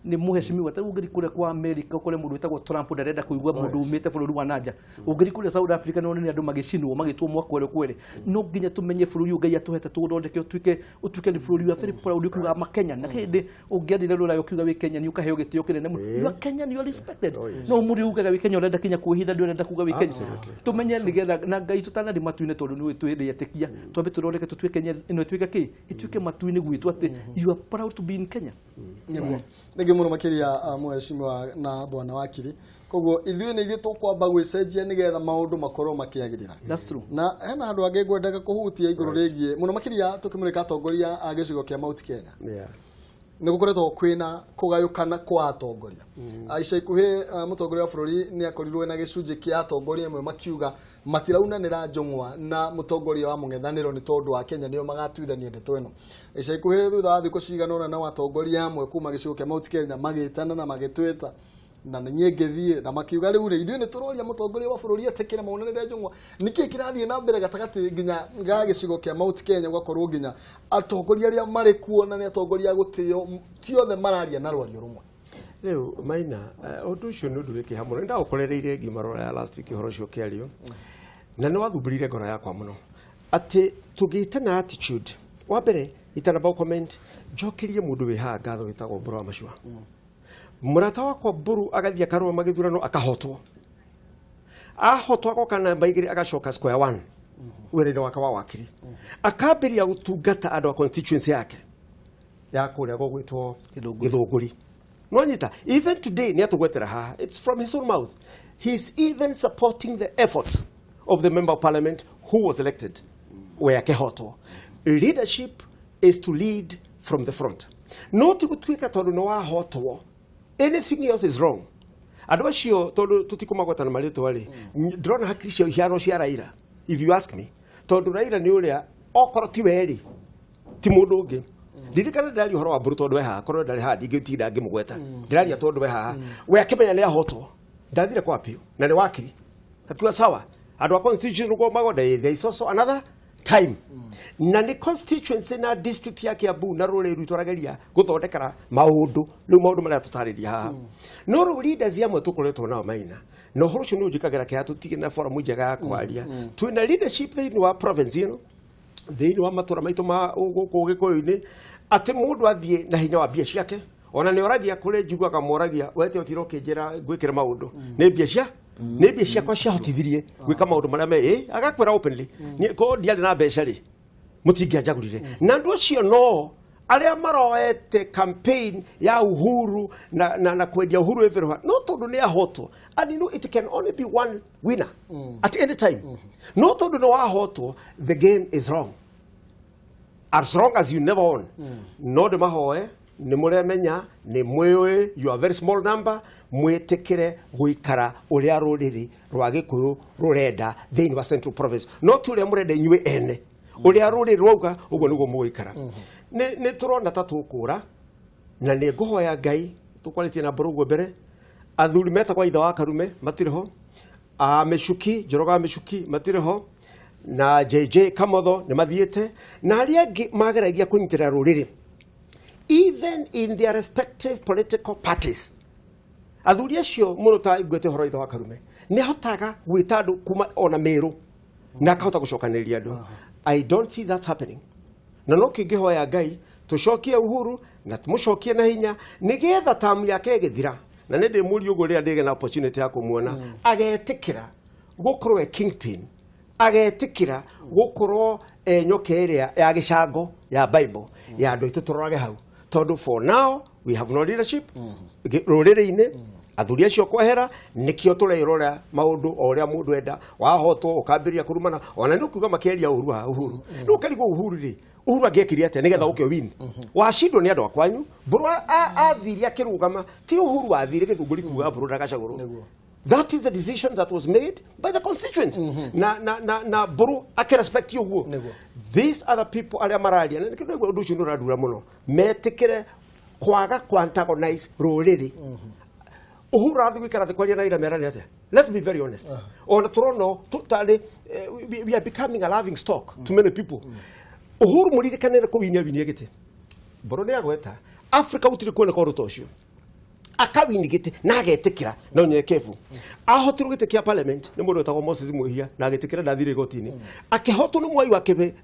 nĩ mũhecimiwa, ta rĩu ũngĩthiĩ kũrĩa kwa America ũkore mũndũ wĩtagwo Trump ndarenda kũigua mũndũ umĩte bũrũri wa nanja. Ũngĩthiĩ kũrĩa South Africa no nĩ andũ magĩcinwo magĩtwo mwakwere kwere. No nginya tũmenye bũrũri ũyũ Ngai atũhete tũũthondeke ũtuĩke nĩ bũrũri wa very proud ũkiuga Makenya. Na hĩndĩ ũngĩathire rũraya ũkiuga wĩ Kenya nĩ ũkaheo gĩtĩo kĩnene mũno. You are Kenyan, you are respected. No mũndũ ugaga wĩ Kenya ũrenda kinya kwĩhitha, ndũrenda kuga wĩ Kenya. Tũmenye nĩgetha na Ngai tũtanathiĩ matu-inĩ tondũ nĩ twĩrĩ etĩkia, twambe tũthondeke tũtuĩke Kenya ĩno ĩtuĩke kĩ, ĩtuĩke matu-inĩ gwitũ atĩ you are proud to be in Kenya. Nĩguo, thengiũ mũno makĩria, mheshimiwa na bwana wakiri. Koguo ithuĩ nĩ ithuĩ tũkwamba gwĩcenjia nĩgetha maũndũ makorwo makĩagĩrĩra. That's true. Na hena handũ angĩ ngwendaga kũhutia igũrũ rĩgiĩ mũno makĩria tũkĩmũrĩka atongoria a gĩcigo kĩa Mount Kenya. Nĩ gũkoretwo kwĩna kũgayũkana kwa atongoria. Ica ikuhĩ mũtongoria wa bũrũri nĩ akorirwo na gĩcunjĩ kĩa atongoria amwe makiuga matiraunanĩra njũng'wa na mũtongoria wa mũng'ethanĩro nĩ tondũ wa Kenya nĩo magatuithania ndeto ĩno. Ica ikuhĩ thutha wa thikũ cigana ũna nao atongoria amwe kuma gĩcigo kĩa Mount Kenya magĩtana na magĩtwĩta na nĩ niĩ ngĩthiĩ na makiuga rĩu rĩ ithuĩ nĩ tũroria mũtongoria wa bũrũri etĩkĩre maunanĩre njũng'wa. Nĩkĩĩ kĩrathiĩ na mbere gatagatĩ nginya ga gĩcigo kĩa Mount Kenya, gũgakorwo nginya atongoria arĩa marĩ kuo na nĩ atongoria a gũtĩo ti othe mararia na rwario rũmwe? Rĩu Maina, ũndũ ũcio nĩ ũndũ wĩ kĩeha mũno. Nĩ ndaũkorereire ngiuma rũraya last week ũhoro ũcio ũkĩario, na nĩ wathumbũrire ngoro yakwa mũno atĩ tũgĩte na attitude. Wa mbere, itanamba comment, njokerie mũndũ wĩ haha ngatho wĩtagwo Mbũrũ wa Macua, mũrata wakwa Mbũrũ. Agathiĩ akarũgama gĩthurano akahotwo, ahotwo agoka namba 2, agacoka square one wĩra-inĩ wake wa wakiri, akambĩrĩria gũtungata andũ a constituency yake ya kũrĩa gũgwĩtwo Gĩthũngũri. Gĩthũngũri. Nwanyita, even today nĩ atũgwetera haha, it's from his own mouth, he's even supporting the effort of the member of parliament who was elected we akĩhotwo. Leadership is to lead from the front, no ti gũtuĩka tondũ nĩ wahotwo anything else is wrong. Andũ acio, tondũ tũtikũmagweta na marĩtwa rĩ, ndĩrona hakiri ciao ihano cia Raila, if you ask me, tondũ Raila nĩ ũrĩa okorwo ti we rĩ, ti mũndũ ũngĩ. Ririkana ndĩraria ũhoro wa Mbũrũ tondũ we haha, korwo ndarĩ haha ndingĩtinda ngĩmũgweta. Ndĩraria tondũ we haha, we akĩmenya nĩ ahotwo ndathire kwa appeal na nĩ wakiri, akiuga sawa, andũ a constitution ũguo magonda, there is also another time na nĩ constituency na district ya Kiambu na rũrĩrĩ rwitũ arageria gũthondekera maũndũ rĩu, maũndũ marĩa tũtarĩria haha. No rĩu leaders amwe tũkoretwo nao, Maina, na ũhoro ũcio nĩ ũnjĩkagĩra kĩeha tũtige na forum njega ya kwaria. Twĩna leadership thĩinĩ wa province ĩno, thĩinĩ wa matũra maitũ ma gũkũ Gĩkũyũ-inĩ, atĩ mũndũ athiĩ na hinya wa mbia ciake, ona nĩ oragia kũrĩ njiguaga moragia wete ũtira ũkĩnjĩra ngwĩkĩre maũndũ nĩ mbia cia nĩ mbia ciakwa ciahotithirie gwĩka maũndũ marĩa me ĩ agakwĩra openly. Korwo ndiarĩ na mbeca rĩ, mũtingĩanjagũrire. Na andũ acio no arĩa maroete campaign ya Uhuru na kwendia Uhuru everywhere, no tondũ nĩ ahotwo. And you know it can only be one winner at any time. No tondũ nĩ wahotwo, the game is wrong as long as you never won. No ndĩmahoe, nĩ mũremenya nĩ mwĩũĩ, you are very small number, mwĩtĩkĩre gũikara ũrĩa rũrĩrĩ rwa Gĩkũyũ rũrenda thĩinĩ wa Central Province, no ti ũrĩa mũrenda inyuĩ ene. Ũrĩa rũrĩrĩ rwauga ũguo nĩguo mũgũikara. Nĩ tũrona ta tũkũra, na nĩ ngũhoya Ngai tũkwarĩtie na mbũrũ ũguo mbere. Athuri metagwo ithe wa Karume matirĩ ho, a Mĩcuki, Njoroge wa Mĩcuki matirĩ ho, na JJ Kamotho nĩ mathiĩte, na arĩa angĩ mageragia kũnyitĩrĩra rũrĩrĩ even in their respective political parties. Athuri acio mũno ta ngwete ũhoro ithe wa Karume nĩ ahotaga gwĩta andũ kuma ona Mĩrũ na akahota gũcokanĩrĩria andũ. I don't see that happening. Na no kĩngĩhoya Ngai tũcokie Uhuru na tũmũcokie na hinya nĩgetha tamu yake ĩgĩthira, na nĩ ndĩmũria ũguo rĩrĩa ndĩgĩa na opportunity ya kũmuona, agetĩkĩra gũkorwo e kingpin, agetĩkĩra gũkorwo e nyoka ĩrĩa ya gĩcango ya Bible ya andũ aitũ. Tũrorage hau, tondũ for now we have no leadership rũrĩrĩ-inĩ. Athuri acio kwehera nĩkĩo tũreĩrora maũndũ o ũrĩa mũndũ enda. Wahotwo ũkambĩrĩria kũrumana, ona nĩ ũkiuga makĩaria ũru wa Uhuru, rĩu ũkarigwo Uhuru rĩ, Uhuru angĩekire atĩa nĩgetha ũke win? Wacindwo nĩ andũ a kwanyu. Mbũrũ athire akĩrũgama, ti Uhuru wathire Gĩthũngũri kuga Mbũrũ ndagacagũrwo. That is the decision that was made by the constituents. Na Mbũrũ akĩrespect ũguo. These other people arĩa mararia, na nĩkĩo ndaigua ũndũ ũcio nĩ ũrandura mũno, metĩkĩre kwaga ku antagonize rũrĩrĩ. Uhuru arathiĩ gũikara thĩ kwaria na Raila merane atĩa? Let's be very honest. Ona tũrona tũtarĩ we are becoming a laughing stock to many people. Uhuru mũririkane nĩ kũwinia winie gĩtĩ. Mbũrũ nĩ agweta Africa gũtirĩ kuoneka ũndũ ta ũcio. Akawini gĩtĩ na agetĩkĩra na unyenyekevu. Ahotirwo gĩtĩ kĩa parliament nĩ mũndũ wetagwo Moses Mwihia na agĩtĩkĩra ndathire igoti-inĩ. Akĩhotwo nĩ Mwai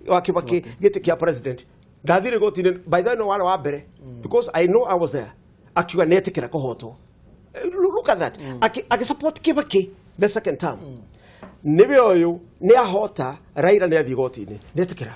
wa Kibaki gĩtĩ kĩa president ndathire igoti-inĩ. By the way, no warĩ wa mbere because I know I was there. Akiuga nĩ etĩkĩra kũhotwo. Look at that. Agĩsupport Kibaki the second term. Nĩwe ũyũ nĩ ahota Raila nĩ athiĩ igoti-inĩ nĩ etĩkĩra.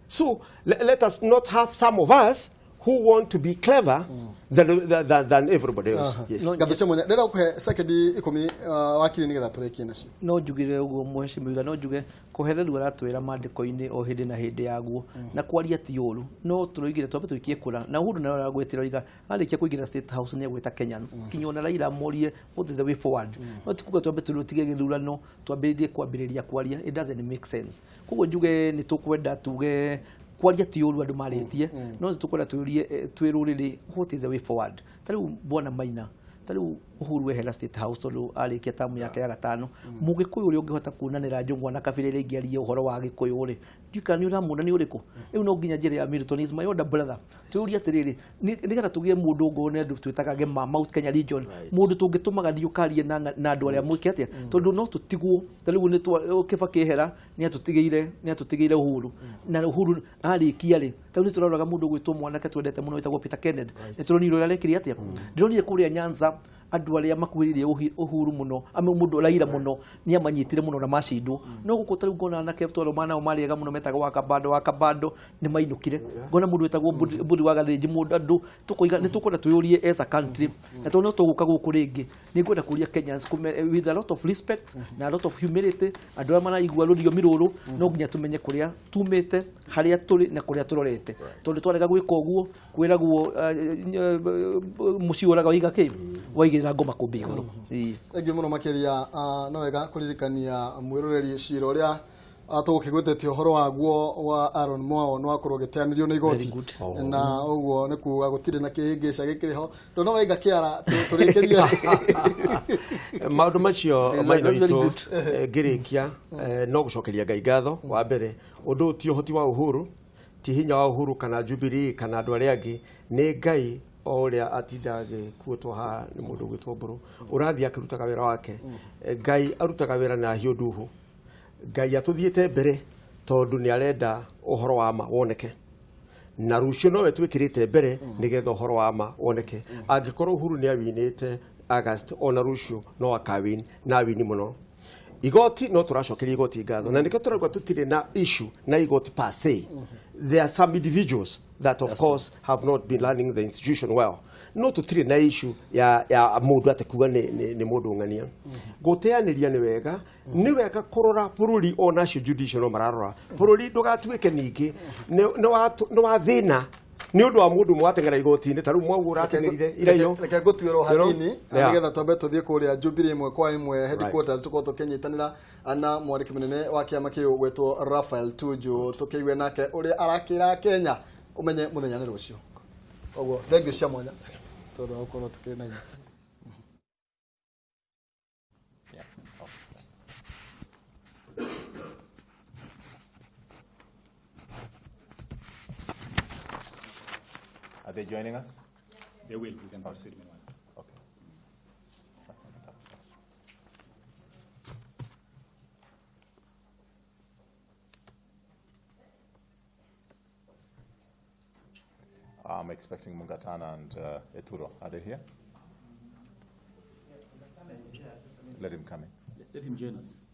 So let us not have some of us who want to be clever than everybody else. Yes. Ngatho cia mwanya ndĩrenda gũkũhe sekendi 10 wakiri nĩgetha tũrĩkie nacio. No njugire ũguo mheshimiwa, no njuge kũhereru aratwĩra maandĩko-inĩ o hĩndĩ na hĩndĩ yaguo na kwaria ti ũru, no tũroigire twambe tũikie kũra na Uhuru nawe aragwĩtĩra oiga arĩkia kũingĩra State House nĩ agwĩta Kenyans kinya ona Raila amorie what is the way forward. No ti kuga twambe tũtige gĩthurano twambĩrĩrie kwambĩrĩria kwaria, it doesn't make sense. Koguo njuge nĩ tũkwenda tuge kwaria ti ũru andũ marĩtie, no nĩ tũkwenda twĩũrie twĩ rũrĩrĩ what is the way forward. Ta rĩu bwana Maina, ta rĩu Uhuru ehera State House tondũ arĩkia tamu yake ya gatano, mũgĩkũyũ ũrĩa ũngĩhota kuonanĩra Njũng'wa na kabira ĩrĩa ĩngĩ arie ũhoro wa gĩkũyũ rĩ, ndiũĩ kana nĩ ũramuona nĩ ũrĩkũ. Rĩu no nginya njĩra ya Milton is my older brother. Twĩũrie atĩrĩrĩ, nĩgetha tũgĩe mũndũ ũngĩ andũ twĩtaga Gema Mount Kenya region, mũndũ tũngĩtũmaga thiĩ ũkarie na andũ arĩa mwĩke atĩa, tondũ no tũtigwo. Ta rĩu nĩ Kibaki ehera nĩ atũtigĩire Uhuru, na Uhuru arĩkia rĩ, ta rĩu nĩ tũroraga mũndũ ũgwĩtwo mwanake twendete mũno wĩtagwo Peter Kenneth, nĩ tũronire ũrĩa arekire atĩa. Ndĩronire kũrĩa Nyanza andũ arĩa makuhĩrĩirie Uhuru mũno, ama mũndũ Raila mũno nĩ amanyitire mũno na macindwo. No gũkũ ta rĩu ngona anake twarũ manao marĩega mũno metagwo Wakabando nĩ mainũkire. Ngona mũndũ wĩtagwo Mbũri wa Gathĩnji, mũndũ andũ tũkoiga nĩ tũkwenda twĩyũrie as a country, na tondũ no tũgũka gũkũ rĩngĩ nĩ ngwenda kũria Kenyans with a lot of respect na a lot of humility, andũ arĩa maraigua rũthiomi rũrũ no nginya tũmenye kũrĩa tumĩte, harĩa tũrĩ na kũrĩa tũrorete, tondũ twarega gwĩka ũguo kwĩragwo mũciĩ ũraga waiga kĩ waigĩrĩra ngoma kũmbĩ igũrũ. Thengiũ mũno makĩria. No wega kũririkania mwĩroreri cira ũrĩa tũgũkĩgwĩtĩtie ũhoro waguo wa Aaron Mwao nĩ wakorwo ũgĩteanĩrio nĩ igoti, na ũguo nĩ kuga gũtirĩ na kĩhĩngĩca gĩkĩrĩ ho. Ndona waiga kĩara tũrĩkĩrie maũndũ macio maitho itũ. Ngĩrĩkia no gũcokeria Ngai ngatho. Wa mbere, ũndũ ti ũhoti wa Uhuru, ti hinya wa Uhuru kana Jubilee kana andũ arĩa angĩ, nĩ Ngai o ũrĩa atinda agĩkuĩtwo haha nĩ mũndũ ũgwĩtwo Mbũrũ ũrathiĩ akĩrutaga wĩra wake. Ngai arutaga wĩra na hiũ nduhu. Ngai atũthiĩte mbere tondũ nĩ arenda ũhoro wa ma woneke, na rũciũ nowe twĩkĩrĩte mbere nĩgetha ũhoro wa ma woneke. Angĩkorwo Uhuru nĩ awinĩte August, ona rũciũ no akawin na awini mũno. Igoti no tũracokeria igoti ngatho, na nĩkĩo tũrauga tũtirĩ na issue na igoti per se. There are some individuals that of course have not been learning the institution well. No tũtirĩ na issue ya mũndũ atĩ kuga nĩ mũndũ ng'ania. Gũteanĩria nĩ wega, nĩ wega kũrora bũrũri onacio judicial no mararora bũrũri ndũgatuĩke ningĩ nĩ wa thĩna nĩ ũndũ wa mũndũ ũmwe wateng'era igoti-inĩ ta rĩu Mwau ũrateng'erire iraiyo. Reke ngũtuĩrwo hanini nĩgetha twambe tũthiĩ kũrĩa Jubilee ĩmwe kwa ĩmwe headquarters, tũkorwo tũkĩnyitanĩra na mwandĩki mũnene wa kĩama kĩu gwĩtwo Raphael Tuju, tũkĩigue nake ũrĩa arakĩra Kenya ũmenye mũthenya nĩ rũciũ. Ũguo thengiũ cia mwanya tondũ wa gũkorwo tũkĩrĩ na inyuĩ. Are they joining us? They will. We can proceed meanwhile. Okay. I'm expecting Mungatana and Eturo. Are they here? Let him come in. Let him join us.